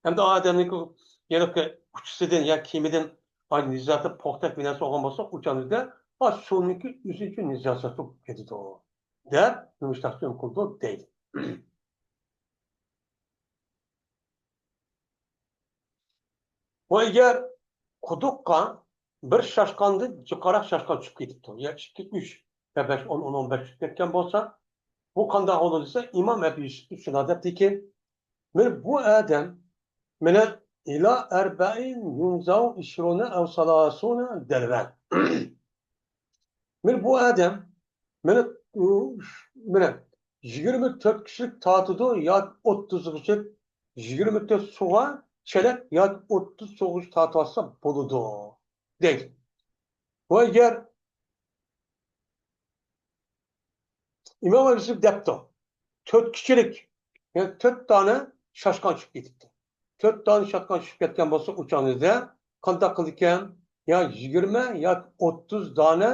ھەمدە ئادەمنىڭكى ھېلىقى ئۇچىسىدىن يا كىيىمىدىن ئاي نىجاسەت پوختەك بىر نەرسە بولغان بولسا، ئۇ چاغدا ئا سۇنىڭكى ئۆزىچۇ نىجاسەت بولۇپ كېتىدۇ دەپ نېمىشتاق ھۆكۈم قىلىدۇ دەيدۇ. ۋە ئەگەر قۇدۇققا بىر شاشقاندىن جىقراق شاشقان چۈشۈپ كېتىپتۇ، يا ئىككى، ئۈچ، يا بەش، ئون، ئون، ئون بەش چۈشۈپ كەتكەن بولسا، بۇ قانداق بولىدۇ دېسە، ئىمام ئەبۇ يۈسۈپ شۇنداق دەپتىكى، مانا بۇ ئادەم مانا ئىلا ئەربەئىن يۇنزاۋ ئىشرۇنە ئەۋ سالاسۇنە دەلۋەن. مانا بۇ ئادەم مانا، مانا يىگىرمە تۆت كىشىلىك تارتىدۇ ياكى ئوتتۇز كىشىلىك، يىگىرمە تۆت سۇغا چېلەك ياكى ئوتتۇز سۇغا تارتىۋالسا بولىدۇ دەيدۇ. ۋە ئەگەر ئىمام ئەبۇ يۈسۈپ دەپتۇ، تۆت كىشىلىك، يەنى تۆت دانە شاشقان چۈشۈپ كېتىپتۇ. تۆت دانە شاشقان چۈشۈپ كەتكەن بولسا، ئۇ چاغدا قانداق قىلىدىكەن؟ يا يىگىرمە ياكى ئوتتۇز دانە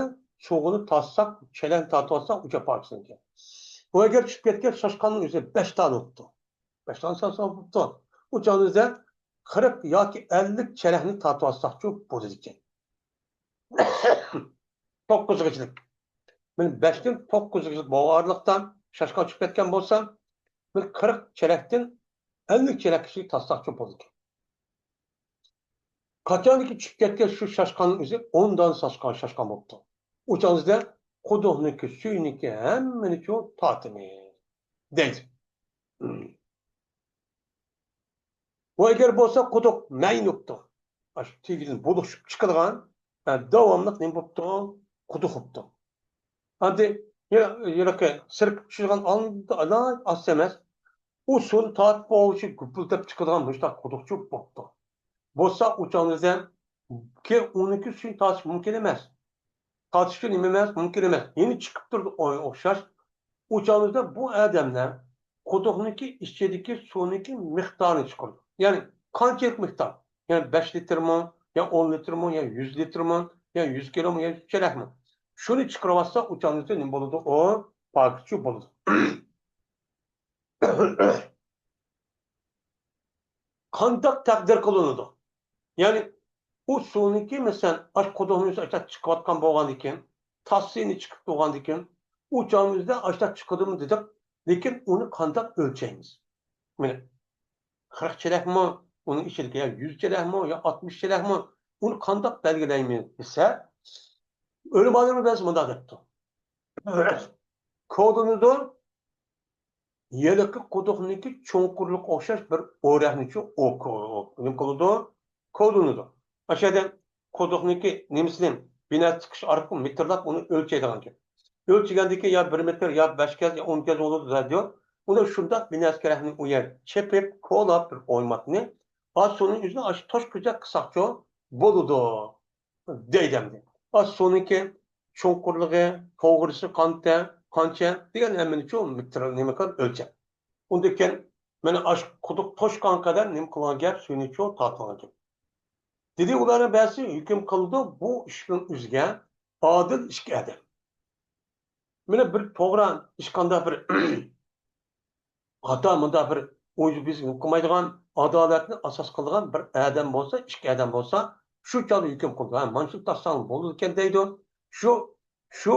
سۇغىنى تارتساق، چېلەكنى تارتىۋالساق، ئۇ چاغ پاكىز بولىدىكەن. ئۇ ئەگەر چۈشۈپ كەتكەن شاشقاننىڭ ئۆزى بەش دانە بوپتۇ. بەش دانە شاشقان بوپتۇ. ئۇ چاغدا قىرىق ياكى ئەللىك چېلەكنى تارتىۋالساقچۇ بولىدىكەن. توققۇزغىچىلىك. مانا بەشتىن توققۇزغىچە بولغان ئارىلىقتا شاشقان چۈشۈپ كەتكەن بولسا، مانا قىرىق چېلەكتىن ئەللىك چېلەككىچە تارتساقچۇ بولىدىكەن. قاچانكى چۈشۈپ كەتكەن شۇ شاشقاننىڭ ئۆزى ئون دانە شاشقان، شاشقان بوپتۇ. ئۇ چاغدا قۇدۇقنىڭكى، سۈيىنىڭكى ھەممىنى شۇ تارتىمىز دەيدۇ. ۋە ئەگەر بولسا قۇدۇق مەينۇپتۇ. ئاشۇ تېگىدىن بولۇشۇپ چىقىدىغان، ھە، داۋاملىق نېمە بوپتۇ؟ قۇدۇق بوپتۇ. ئەمدى يا-، ياكى سىرتقا چۈشىدىغان ئاز ئەمەس. ئۇ سۇنى تارتىپ بولغۇچە گۈپۈلدەپ چىقىدىغان مۇشۇنداق قۇدۇقچۇ بوپتۇ. بولسا ئۇ چاغدا كى ئۇنىڭكى سۈيىنى تارتىش مۇمكىن ئەمەس. تارتىشقا نېمە ئەمەس، مۇمكىن ئەمەس. يەنە چىقىپ تۇرىدۇ ئوخشاش. ئۇ چاغدا بۇ ئادەملەر قۇدۇقنىڭكى ئىچىدىكى سۇنىڭكى مىقدارىنى چىقىرىدۇ. يەنى قانچىلىك مىقدار؟ يەنى بەش لىتىرمۇ، يا ئون لىتىرمۇ، يا يۈز لىتىرمۇ، يا يۈز كىلومۇ، يا چېلەكمۇ؟ شۇنى چىقىرىۋاتسا، ئۇ چاغدا نېمە بولىدۇ؟ ئۇ پاكىزچۇ بولىدۇ. قانداق تەقدىر قىلىنىدۇ؟ يەنى ئۇ سۇنىڭكى، مەسىلەن، ئاش قۇدۇقنىڭ ئۆزى ئاشتا چىقىۋاتقان بولغاندىكىن، تاسسىنى چىقىپ تۇرغاندىكىن، ئۇ چاغنىڭ ئۆزىدە ئاشتا چىقىدىمۇ دېدۇق، لېكىن ئۇنى قانداق ئۆلچەيمىز؟ مانا، قىرىق چېلەكمۇ، ئۇنىڭ ئىچىدىكى يا يۈز چېلەكمۇ، يا ئاتمىش چېلەكمۇ، ئۇنى قانداق بەلگىلەيمىز دېسە، ئۆلىمالىرىمىز بەزى مۇنداق دەپتۇ. كودىنىدۇ، ھېلىقى قۇدۇقنىڭكى چوڭقۇرلۇقىغا ئوخشاش بىر ئورەكنىچۇ ئو-، كو-، نېمە قىلىدۇ؟ كودىنىدۇ. ئاشۇ يەردە قۇدۇقنىڭكى نېمىسىنى، بىناسى چىقىش ئارقىلىق مېتىرلاپ ئۇنى ئۆلچەيدىغان گەپ. ئۆلچىگەندىكىن يا بىر مېتىر، يا بەش گەز، يا ئون گەز بولىدۇ دەيدۇ. ئۇنى شۇنداق بىناسى كېرەكنى ئۇ يەر چېپىپ، كولاپ بىر ئويماتنى، ئا سۇنىڭ ئۆزىنى ئاشۇ توشقۇچە قىسساقچۇ بولىدۇ. دەيدۇ ئەمدى. ئا سۇنىڭكى چوڭقۇرلۇقى، توغرىسى قانچە، قانچە دېگەن ھەممىنىچۇ مېتىر نېمە قىلىپ ئۆلچەپ. ئۇندىن كېيىن مانا ئاشۇ قۇدۇق توشقان قەدەر نېمە قىلغان گەپ، سۇنىچۇ تارتىلغان گەپ. دېدى، ئۇلارنىڭ بەزىسى ھۆكۈم قىلىدۇ، بۇ ئىشنىڭ ئۆزىگە ئادىل ئىككى ئادەم. مانا بىر توغرا ئىش قانداق بىر خاتا، مۇنداق بىر ئوينى بىز قىلمايدىغان، ئادالەتنى ئاساس قىلىدىغان بىر ئادەم بولسا، ئىككى ئادەم بولسا، شۇ چاغدا ھۆكۈم قىلىدۇ. ھە، مانا شۇ تارتساڭ بولىدىكەن دەيدۇ. شۇ، شۇ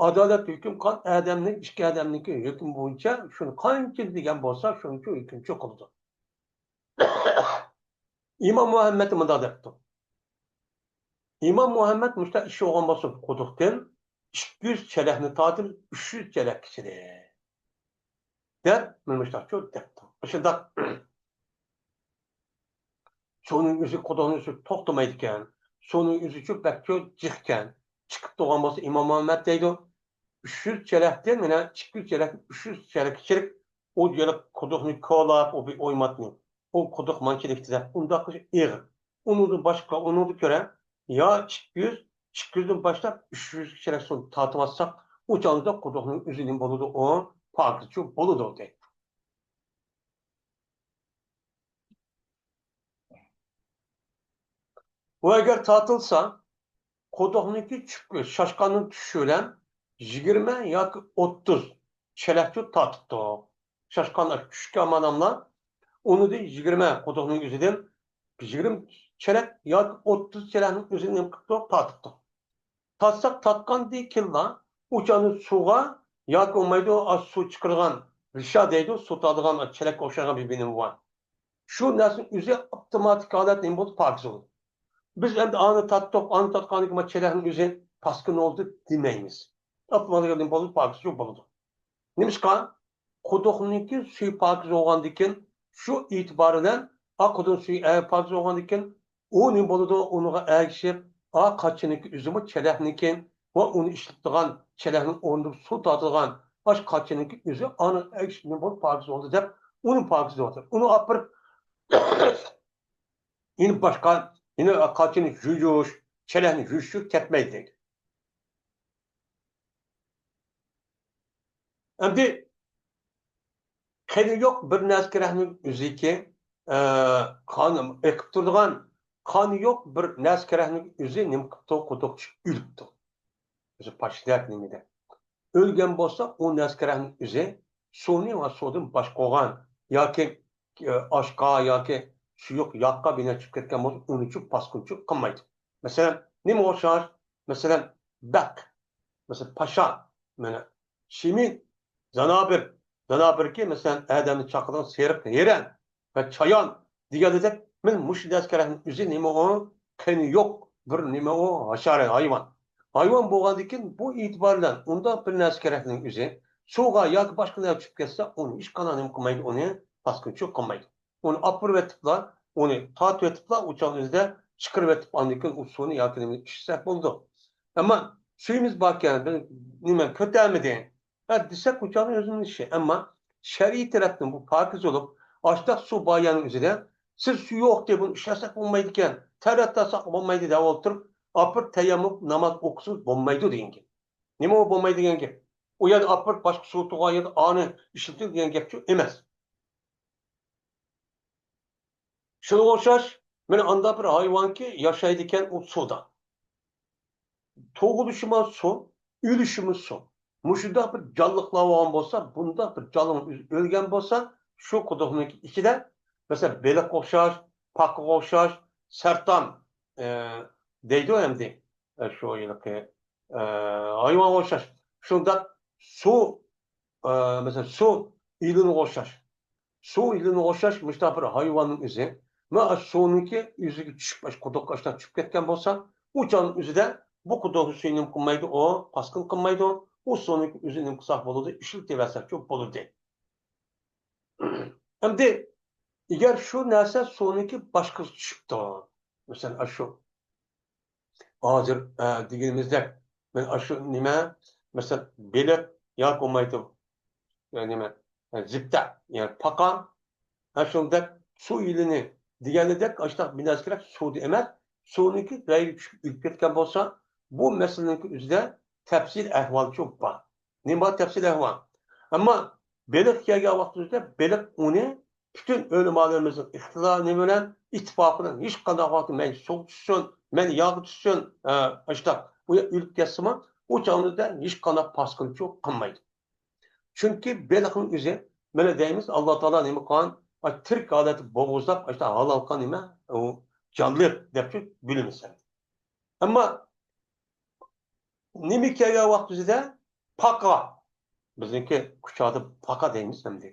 ئادالەت ھۆكۈم قىلغان ئادەمنىڭ، ئىككى ئادەمنىڭكى ھۆكمى بويىچە شۇنى قانچە دېگەن بولسا، شۇنچە ھۆكۈمچى قىلىدۇ. ئىمام مۇھەممەد مۇنداق دەپتۇ. ئىمام مۇھەممەد مۇشۇنداق ئىش بولغان بولسا، قۇدۇقتىن ئىككى يۈز چېلەكنى تارتىپ، ئۈچ يۈز چېلەككە چىقىدۇ. دەپ، مانا مۇشۇنداقچۇ دەپتۇ. شۇنداق. سۇنىڭ ئۆزى، قۇدۇقنىڭ ئۆزى توختىمايدىكەن. سۇنىڭ ئۆزىچۇ بەكچۇ جىقكەن. چىقىپ تۇرغان بولسا ئىمام مۇھەممەد دەيدۇ، ئۈچ يۈز چېلەكتىن مانا ئىككى يۈز چېلەك، ئۈچ يۈز چېلەك كىچىك، ئۇ يەنە قۇدۇقنى كولاپ، ئۇ بىر ئويماتنى. ئۇ قۇدۇق مانچىلىك دەپ، ئۇنداق قىلىش ئېغىر. ئۇنىڭدىن باشقا، ئۇنىڭدىن كۆرە يا ئىككى يۈز، ئىككى يۈزدىن باشلاپ ئۈچ يۈز چېلەك سۇنى تارتىۋاتساق، ئۇ چاغدا قۇدۇقنىڭ ئۆزى نېمە بولىدۇ؟ ئۇ پاكىزچۇ بولىدۇ دەيدۇ. ئۇ ئەگەر تارتىلسا، قۇدۇقنىڭكى چۈشكۈ، شاشقاننىڭ چۈشۈشى بىلەن يىگىرمە ياكى ئوتتۇز چېلەكچۇ تارتىپتۇ. شاشقان چۈشكەن ئادەملەر ئۇنىڭدىن يىگىرمە، قۇدۇقنىڭ ئۆزىدىن يىگىرمە چېلەك ياكى ئوتتۇز چېلەكنىڭ ئۆزىنى نېمە قىپتۇ؟ تارتىپتۇ. تارتساق تارتقاندىن كېيىنلا ئۇ چاغنى سۇغا ياكى بولمايدۇ، ئا، سۇ چىقىرغان رىشا دەيدۇ، سۇ تارتىدىغان چېلەككە ئوخشىغان بىر بىنىمۇ بار. شۇ نەرسىنىڭ ئۆزى ئاپتوماتىك ھالەتتە نېمە بولدى؟ پاكىز بولدى. بىز ئەمدى ئانى تارتتۇق، ئانى تارتقاندىن كېيىن چېلەكنىڭ ئۆزى پاسكىنا بولدى دېمەيمىز. ئاپتوماتىك نېمە بولدى؟ پاكىز بولىدۇ. نېمىشقا؟ قۇدۇقنىڭكى سۈيى پاكىز بولغاندىكىن، شۇ ئېتىبار بىلەن، ئا، قۇدۇقنىڭ سۈيى، ئە، پاكىز بولغاندىكىن، ئۇ نېمە بولىدۇ؟ ئۇنىڭغا ئەگىشىپ، ئا، قاچىنىڭكى ئۆزىمۇ چېلەكنىڭكى ۋە ئۇنى ئىشلىتىدىغان چېلەكنىڭ ئورنىدا سۇ تارتىدىغان ئاش قاچىنىڭكى ئۆزى ئانا ئەگىشىپ نېمە بولۇپ پاكىز بولدى دەپ، ئۇنى پاكىز دەۋاتىدۇ. ئۇنى ئاپىرىپ، يەنە باشقا، يەنە قاچىنى يۇيۇش، چېلەكنى يۇيۇش كەتمەيدۇ دەيدۇ. ئەمدى قېنى يوق بىر نەرسە كېرەكنىڭ ئۆزىكى، ئە، قان ئېقىپ تۇرىدىغان، قانى يوق بىر نەرسە كېرەكنىڭ ئۆزى نېمە قىپتۇ؟ قۇدۇق چۈشۈپ ئۆلۈپتۇ. ئۆزى پاشىدەك نېمىدە. ئۆلگەن بولسا، ئۇ نەرسە كېرەكنىڭ ئۆزى سۇنى ۋە سۇدىن باشقا بولغان ياكى، ئە، ئاشقا ياكى سۇيۇق ياغقا بىنا چۈشۈپ كەتكەن بولسا، ئۇنى چۈشۈپ پاسكىنىچۇ قىلمايدۇ. مەسىلەن، نېمىگە ئوخشاش؟ مەسىلەن، بەق. مەسىلەن، پاشا. مانا، شىمىن، زانابىر. زانابىركى، مەسىلەن، ئادەمنى چاقىدىغان سېرىق ھېرەن ۋە چايان دېگەندەك، مانا مۇشۇ نەرسە كېرەكنىڭ ئۆزى نېمە ئۇ؟ قېنى يوق بىر نېمە ئۇ؟ ھاشارات، ھايۋان. ھايۋان بولغاندىكىن، بۇ ئېتىبار بىلەن ئۇنداق بىر نەرسە كېرەكنىڭ ئۆزى سۇغا ياكى باشقا نەرسە چۈشۈپ كەتسە، ئۇنى ھېچقانداق نېمە قىلمايدۇ، ئۇنى پاسكىنىچۇ قىلمايدۇ. ئۇنى ئاپىرىۋېتىپلا، ئۇنى تارتىۋېتىپلا، ئۇ چاغنىڭ ئۆزىدە چىقىرىۋېتىپ، ئاندىن كېيىن ئۇ سۇنى ياكى نېمىنى ئىچسەك بولىدۇ. ئەمما سۈيىمىز باركەن، بىر نېمە كۆتەرمىدى، ھە، دېسەك، ئۇ چاغنىڭ ئۆزىنىڭ ئىشى. ئەمما شەرئىي تەرەپتىن بۇ پاكىز بولۇپ، ئاشتاق سۇ بار يەرنىڭ ئۆزىدە سىز سۇ يوق دەپ بۇنى ئىشلەتسەك بولمايدىكەن، تەرەت تارتساق بولمايدۇ دەپ ئولتۇرۇپ، ئاپىرىپ تەيەممۇم ناماز ئوقۇسىڭىز بولمايدۇ دېگەن گەپ. نېمە ئۇ بولمايدۇ دېگەن گەپ؟ ئۇ يەردە ئاپىرىپ باشقا سۇ تۇرغان يەردە ئانى ئىشلىتىڭ دېگەن گەپچۇ ئەمەس. شۇنىڭغا ئوخشاش، مانا ئانداق بىر ھايۋانكى ياشايدىكەن ئۇ سۇدا. تۇغۇلۇشىمۇ سۇ، ئۆلۈشىمۇ سۇ. مۇشۇنداق بىر جانلىقلار بولغان بولسا، بۇنداق بىر جانلىق ئۆلگەن بولسا، شۇ قۇدۇقنىڭ ئىچىدە، مەسىلەن، بېلىققا ئوخشاش، پاقىغا ئوخشاش، سەرتان، ئە، دەيدۇ ئەمدى. ئە، شۇ ھېلىقى، ئە، ھايۋانغا ئوخشاش. شۇنداق سۇ، ئە، مەسىلەن، سۇ يىلىنىغا ئوخشاش. سۇ يىلىنىغا ئوخشاش مۇشۇنداق بىر ھايۋاننىڭ ئۆزى. مانا سۇنىڭكى ئۆزىگە چۈشۈپ، ئاشۇ قۇدۇققا ئاشۇنداق چۈشۈپ كەتكەن بولسا، ئۇ چاغنىڭ ئۆزىدە بۇ قۇدۇقنىڭ سۈيى نېمە قىلمايدۇ، ئۇ پاسكىنا قىلمايدۇ. ئۇ سۇنىڭكى ئۆزى نېمە قىلساق بولىدۇ، ئىشلىتىۋەرسەكچۇ بولىدۇ. ئەمدى ئەگەر شۇ نەرسە سۇنىڭكى باشقىسىغا چۈشۈپتۇ، مەسىلەن، ئاشۇ ھازىر، ئە، دېگىنىمىزدەك، مەن ئاشۇ نېمە، مەسىلەن، بېلىق ياكى بولمايدۇ، ئە، نېمە، ئە، زىبدە، يەنى پاقا، ئە، شۇنداق سۇ يىلىنى دېگەنىدەك، ئاشۇنداق بىر نەرسە كېرەك، سۇدا ئەمەس، سۇنىڭكى غەيرىي چۈشۈپ ئۆلۈپ كەتكەن بولسا، بۇ مەسىلىنىڭكى ئۆزىدە تەپسىلىي ئەھۋالچۇ بار. نېمە بار تەپسىلىي ئەھۋال؟ ئەمما بېلىق كەلگەن ۋاقتىمىزدا بېلىق ئۇنى پۈتۈن ئۆلىمالىرىمىزنىڭ ئىقتىدارى بىلەن، ئىتتىپاقى بىلەن ھېچقانداق ۋاقىتتا مەيلى سۇغا چۈشسۇن، مەيلى ياغقا چۈشسۇن، ئە، ئاشۇنداق ئۇ ئۆلۈپ كەتسىمۇ، ئۇ چاغىمىزدا ھېچقانداق پاسكىنىچۇ قىلمايدۇ. چۈنكى بېلىقنىڭ ئۆزى، مانا دەيمىز، ئاللا تائالا نېمە قىلغان، ئاي، تىرىك ھالەتتە بوغۇزلاپ، ئاشۇنداق ھالال قىلغان نېمە، ئۇ جانلىق دەپ بىلىمىز. ئەمما نېمە كەلگەن ۋاقتىدا پاقا. بىزنىڭكى كۇچادا پاقا دەيمىز ئەمدى.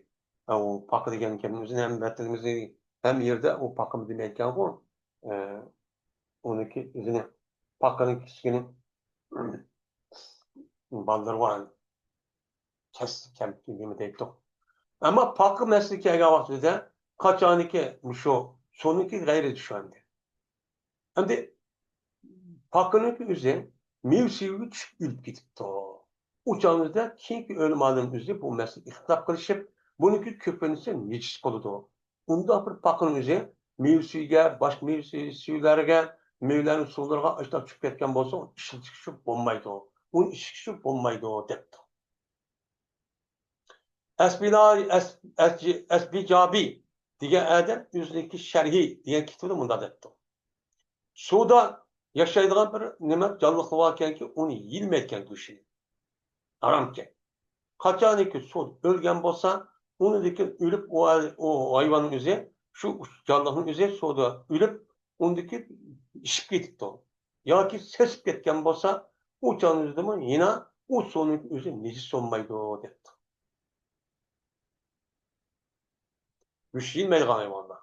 ئە، ئۇ پاقا دېگەن گەپنىڭ ئۆزىنى ھەم ۋەتىنىمىزدە ھەم يەردە ئۇ پاقىمۇ دېمەيدىكەنغۇ. ئە، ئۇنىڭكى ئۆزىنى، پاقىنىڭ كىچىكىنى بالىلىرى بار. كەس-، كەم-، نېمە دەيتتۇق. ئەمما پاقا مەسىلىگە كەلگەن ۋاقتىدا قاچانكى مۇشۇ سۇنىڭكى غەيرىي چۈشۈپ ئەمدى. ئەمدى پاقىنىڭكى ئۆزى مېۋە سۈيىگە چۈشۈپ ئۆلۈپ كېتىپتۇ. ئۇ چاغىمىزدا كېيىنكى ئۆلىمالىرىمىز ئۆزى بۇ مەسىلىگە ئىختىلاپ قىلىشىپ، بۇنىڭكى كۆپىنچىسى نىجىس قىلىدۇ. ئۇنداق بىر پاقىنىڭ ئۆزى مېۋە سۈيىگە، باشقا مېۋە سۈيى، سۈيىلەرگە، مېۋىلەرنىڭ سۇلىرىغا ئاشۇنداق چۈشۈپ كەتكەن بولسا، ئۇنى ئىشلىتىشكە بولمايدۇ. ئۇنى ئىچىشكە بولمايدۇ، دەپتۇ. ئەسبىلا-، ئەس-، ئەس-، ئەسبىجابى دېگەن ئادەم ئۆزىنىڭكى شەرھى دېگەن كىتابىدا مۇنداق دەپتۇ. سۇدا ياشايدىغان بىر نېمە جانلىقلار باركەنكى، ئۇنى يېمەيدىكەن گۆشىنى. ھارامكەن. قاچانكى سۇدا ئۆلگەن بولسا، ئۇنىڭدىن كېيىن ئۆلۈپ، ئۇ، ئۇ ھايۋاننىڭ ئۆزى، شۇ جانلىقنىڭ ئۆزى سۇدا ئۆلۈپ، ئۇنىڭدىن كېيىن ئىچىپ كېتىپتۇ. ياكى سېسىپ كەتكەن بولسا، ئۇ چاغنىڭ ئۆزىدىمۇ يەنە ئۇ سۇنىڭ ئۆزى نىجىس بولمايدۇ، دەپتۇ. گۆش يېمەيدىغان ھايۋانلار.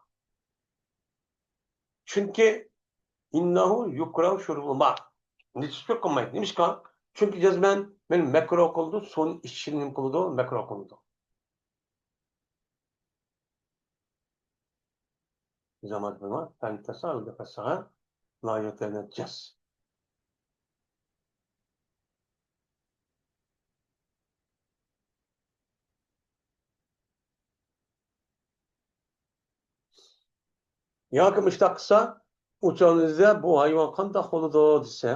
چۈنكى، ئىننەھۇ يۇكرەھۇ شۇربۇل ما. نىجىسلىق قىلمايدۇ. نېمىشقا؟ چۈنكى جەزمەن مەن مەكرۇھ قىلىدۇ، سۇنى ئىچىشنى نېمە قىلىدۇ؟ مەكرۇھ قىلىدۇ. زامات بىلمە، فەن تەسەل بىقەسەھە لا يەتەنەججەس. ياكى مۇشۇنداق قىلسا، ئۇ چاغىمىزدا بۇ ھايۋان قانداق بولىدۇ دېسە،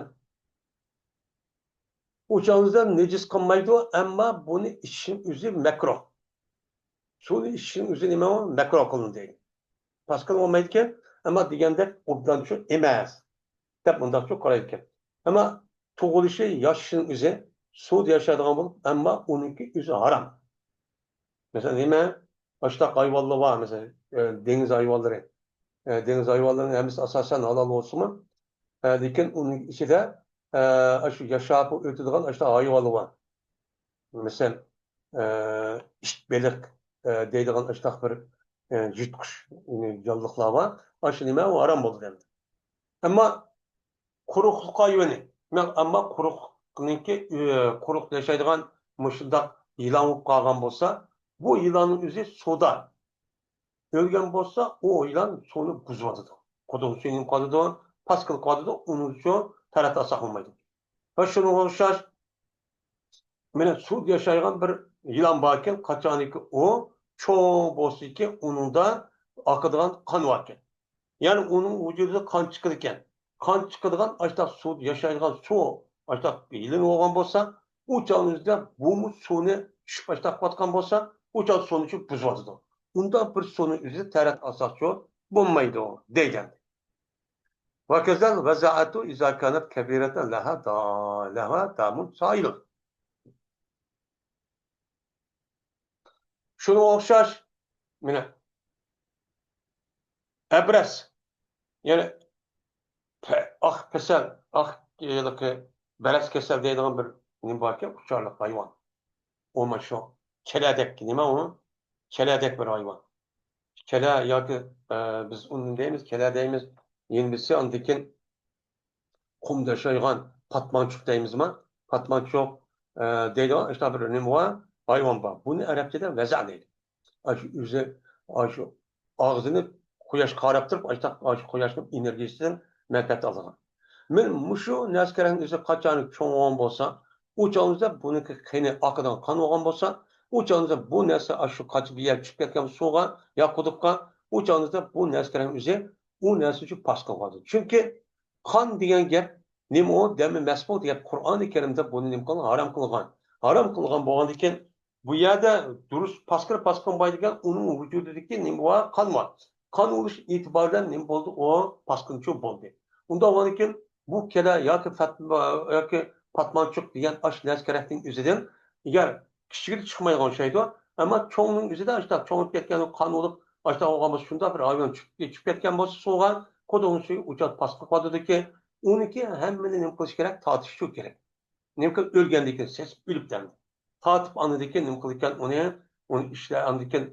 ئۇ چاغىمىزدا نىجىس قىلمايدۇ، ئەمما بۇنى ئىچىشنىڭ ئۆزى مەكرۇھ. سۇنى ئىچىشنىڭ ئۆزى نېمە؟ مەكرۇھ قىلىندى. پاسكىنا بولمايدىكەن، ئەمما دېگەندەك ئوبدانچۇ ئەمەس، دەپ مۇنداقچۇ قارايدىكەن. ئەمما تۇغۇلۇشى، ياشىشىنىڭ ئۆزى سۇدا ياشايدىغان بولۇپ، ئەمما ئۇنىڭكى ئۆزى ھارام. مەسىلەن، نېمە؟ ئاشۇنداق ھايۋانلار بار، مەسىلەن، ئە، دېڭىز ھايۋانلىرى. ئە، دېڭىز ھايۋانلىرىنىڭ ھەممىسى ئاساسەن ھالال بولسىمۇ، ئە، لېكىن ئۇنىڭ ئىچىدە، ئە، ئاشۇ ياشاپ ئۆتىدىغان ئاشۇنداق ھايۋانلار بار. مەسىلەن، ئە، ئىت، بېلىق، ئە، دەيدىغان ئاشۇنداق بىر، ئە، يىرتقۇچ، يەنى جانلىقلار بار. ئاشۇ نېمە؟ ئۇ ھارام بولىدۇ ئەمدى. ئەمما قۇرۇقلۇق ھايۋىنى، مەن، ئەمما قۇرۇقلۇقنىڭكى، ئۆ-، قۇرۇق ياشايدىغان مۇشۇنداق يىلان بولۇپ قالغان بولسا، بۇ يىلاننىڭ ئۆزى سۇدا ئۆلگەن بولسا، ئۇ يىلان سۇنى بۇزۇۋاتىدۇ. قۇدۇق سۈيىنى قاتىدۇ، پاسكىنا قاتىدۇ، ئۇنىڭ ئۈچۈن تەرەت ئالساق بولمايدۇ. ۋە شۇنىڭغا ئوخشاش، مانا سۇدا ياشايدىغان بىر يىلان باركەن، قاچانكى ئۇ چوڭ بولسىكى، ئۇنىڭدا ئاقىدىغان قان باركەن. يەنى ئۇنىڭ ۋۇجۇدىدا قان چىقىدىكەن. قان چىقىدىغان ئاشۇنداق سۇدا ياشايدىغان سۇ، ئاشۇنداق يىلىن بولغان بولسا، ئۇ چاغنىڭ ئۆزىدە بۇمۇ سۇنى چۈشۈپ ئاشۇنداق قىلىۋاتقان بولسا، ئۇ چاغ سۇنى چۈشۈپ بۇزۇۋاتىدۇ. ئۇنداق بىر سۇنىڭ ئۆزىدە تەرەت ئالساقچۇ بولمايدۇ، دەيدۇ. ۋەكەزەل ۋەزەئەتۇ ئىزا كانەت كەبىرەتەن لەھا دا-، لەھا دامۇن سائىلۇن. شۇنىڭغا ئوخشاش، مانا، ئەبرەس، يەنى پە-، ئاق كېسەل، ئاق ھېلىقى بەرەس كېسەل دەيدىغان بىر نېمە باركەن، ئۇچارلىق ھايۋان. ئۇ مانا شۇ كەلەدەك، نېمە ئۇ؟ كەلەدەك بىر ھايۋان. كەلە ياكى، ئە، بىز ئۇنى دەيمىز، كەلە دەيمىز. يەنە بىرسى ئاندىن كېيىن قۇمدا ياشايدىغان پاتمانچۇق دەيمىزما؟ پاتمانچۇق، ئە، دەيدىغان ئاشۇنداق بىر نېمە بار، ھايۋان بار. بۇنى ئەرەبچىدە ۋەزە دەيدۇ. ئاشۇ ئۆزى، ئاشۇ ئاغزىنى قۇياشقا قاراپ تۇرۇپ، ئاشۇنداق، ئاشۇ قۇياشنىڭ ئېنېرگىيىسىدىن مەنپەئەت ئالىدىغان. مەن مۇشۇ نەسكەرەڭ ئۆزى قاچان چوڭ بولغان بولسا، ئۇ چاغىمىزدا بۇنىڭكى قېنى ئاقىدىغان قان بولغان بولسا، ئۇ چاغىمىزدا بۇ نەرسە ئاشۇ قاچا بىر يەر چۈشۈپ كەتكەن سۇغا يا قۇدۇققا، ئۇ چاغىمىزدا بۇ نەسكەرەڭ ئۆزى ئۇ نەرسە ئۈچۈن پاس قىلغان. چۈنكى قان دېگەن گەپ نېمە ئۇ؟ دەمى مەسفۇ دېگەن گەپ. قۇرئانى كەرىمدە بۇنى نېمە قىلغان؟ ھارام قىلغان. ھارام قىلغان بولغاندىكىن، بۇ يەردە دۇرۇس پاسكىنا پاسكىنا بولمايدىكەن، ئۇنىڭ ۋۇجۇدىدىكى نېمە بار؟ قان بار. قان بولۇش ئېتىبارى بىلەن نېمە بولدى؟ ئۇ پاسكىنىچۇ بولدى. ئۇنداق بولغاندىكىن، بۇ كەلە ياكى پەت-، ياكى پاتمانچۇق دېگەن ئاش نەسكەرەكنىڭ ئۆزىدىن، ئەگەر كىچىكىدە چىقمايدىغان ئوخشايدۇ، ئەمما چوڭنىڭ ئۆزىدە ئاشۇنداق چوڭىيىپ كەتكەن، قان بولۇپ، ئاشۇنداق بولغان بولسا، شۇنداق بىر ھايۋان چۈشۈپ، چۈشۈپ كەتكەن بولسا سۇغا، قۇدۇقنىڭ سۈيى ئۇچات پاسقا قالىدۇكى، ئۇنىكى ھەممىنى نېمە قىلىش كېرەك؟ تارتىشچۇ كېرەك. نېمە قىلىپ ئۆلگەندىن كېيىن، سېسىپ ئۆلۈپ دەمدى. تارتىپ ئاندىن كېيىن نېمە قىلىدىكەن ئۇنى؟ ئۇنى ئىشلە-، ئاندىن كېيىن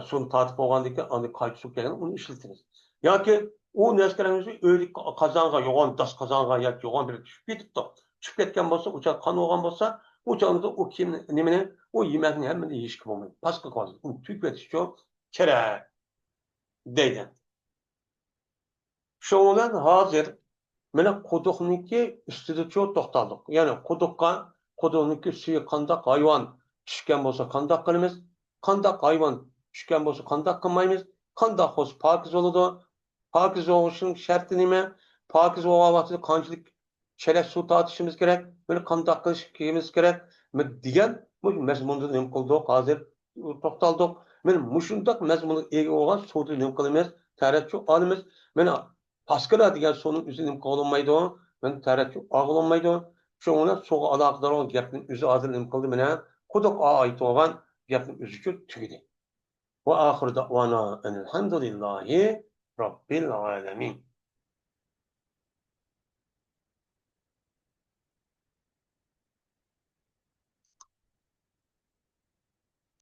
سۇنى تارتىپ بولغاندىن كېيىن ئاندىن قايتا سۇ كەلگەندە ئۇنى ئىشلىتىمىز. ياكى ئۇ نەسكەرەڭنى ئۆيدىكى قازانغا، يوغان داس قازانغا ياكى يوغان بىر چۈشۈپ كېتىپتۇ. چۈشۈپ كەتكەن بولسا، ئۇ چاغ قان بولغان بولسا، ئۇ چاغدا ئۇ كىيىم نېمىنى، ئۇ يېمەكنى ھەممىنى يېيىشكە بولمايدۇ. پاسقا قالىدۇ. ئۇنى تۈگىۋېتىشچۇ كېرەك دەيدۇ. شۇنىڭ بىلەن ھازىر مانا قۇدۇقنىڭكى ئۈستىدىچۇ توختالدۇق. يەنى قۇدۇققا، قۇدۇقنىڭكى سۈيى قانداق ھايۋان چۈشكەن بولسا قانداق قىلىمىز؟ قانداق ھايۋان چۈشكەن بولسا قانداق قىلمايمىز؟ قانداق بولسا پاكىز بولىدۇ؟ پاكىز بولۇشنىڭ شەرتى نېمە؟ پاكىز بولغان ۋاقتىدا قانچىلىك چېلەك سۇ تارتىشىمىز كېرەك، بۇنى قانداق قىلىش، كىيىمىز كېرەك دېگەن مۇشۇ مەزمۇندا نېمە قىلدۇق؟ ھازىر توختالدۇق. مانا مۇشۇنداق مەزمۇنغا ئىگە بولغان سۇدا نېمە قىلىمىز؟ تەرەتچۇ ئالىمىز. مانا پاسكىنا دېگەن سۇنىڭ ئۆزى نېمە قىلغىلىمايدۇ؟ مانا تەرەتچۇ ئالغىلىمايدۇ. شۇڭا سۇغا ئالاقىدار بولغان گەپنىڭ ئۆزى ھازىر نېمە قىلدى؟ مانا قۇدۇققا ئائىت بولغان گەپنىڭ ئۆزىچۇ تۈگىدى. وآخر دعوانا أن الحمد لله رب العالمين.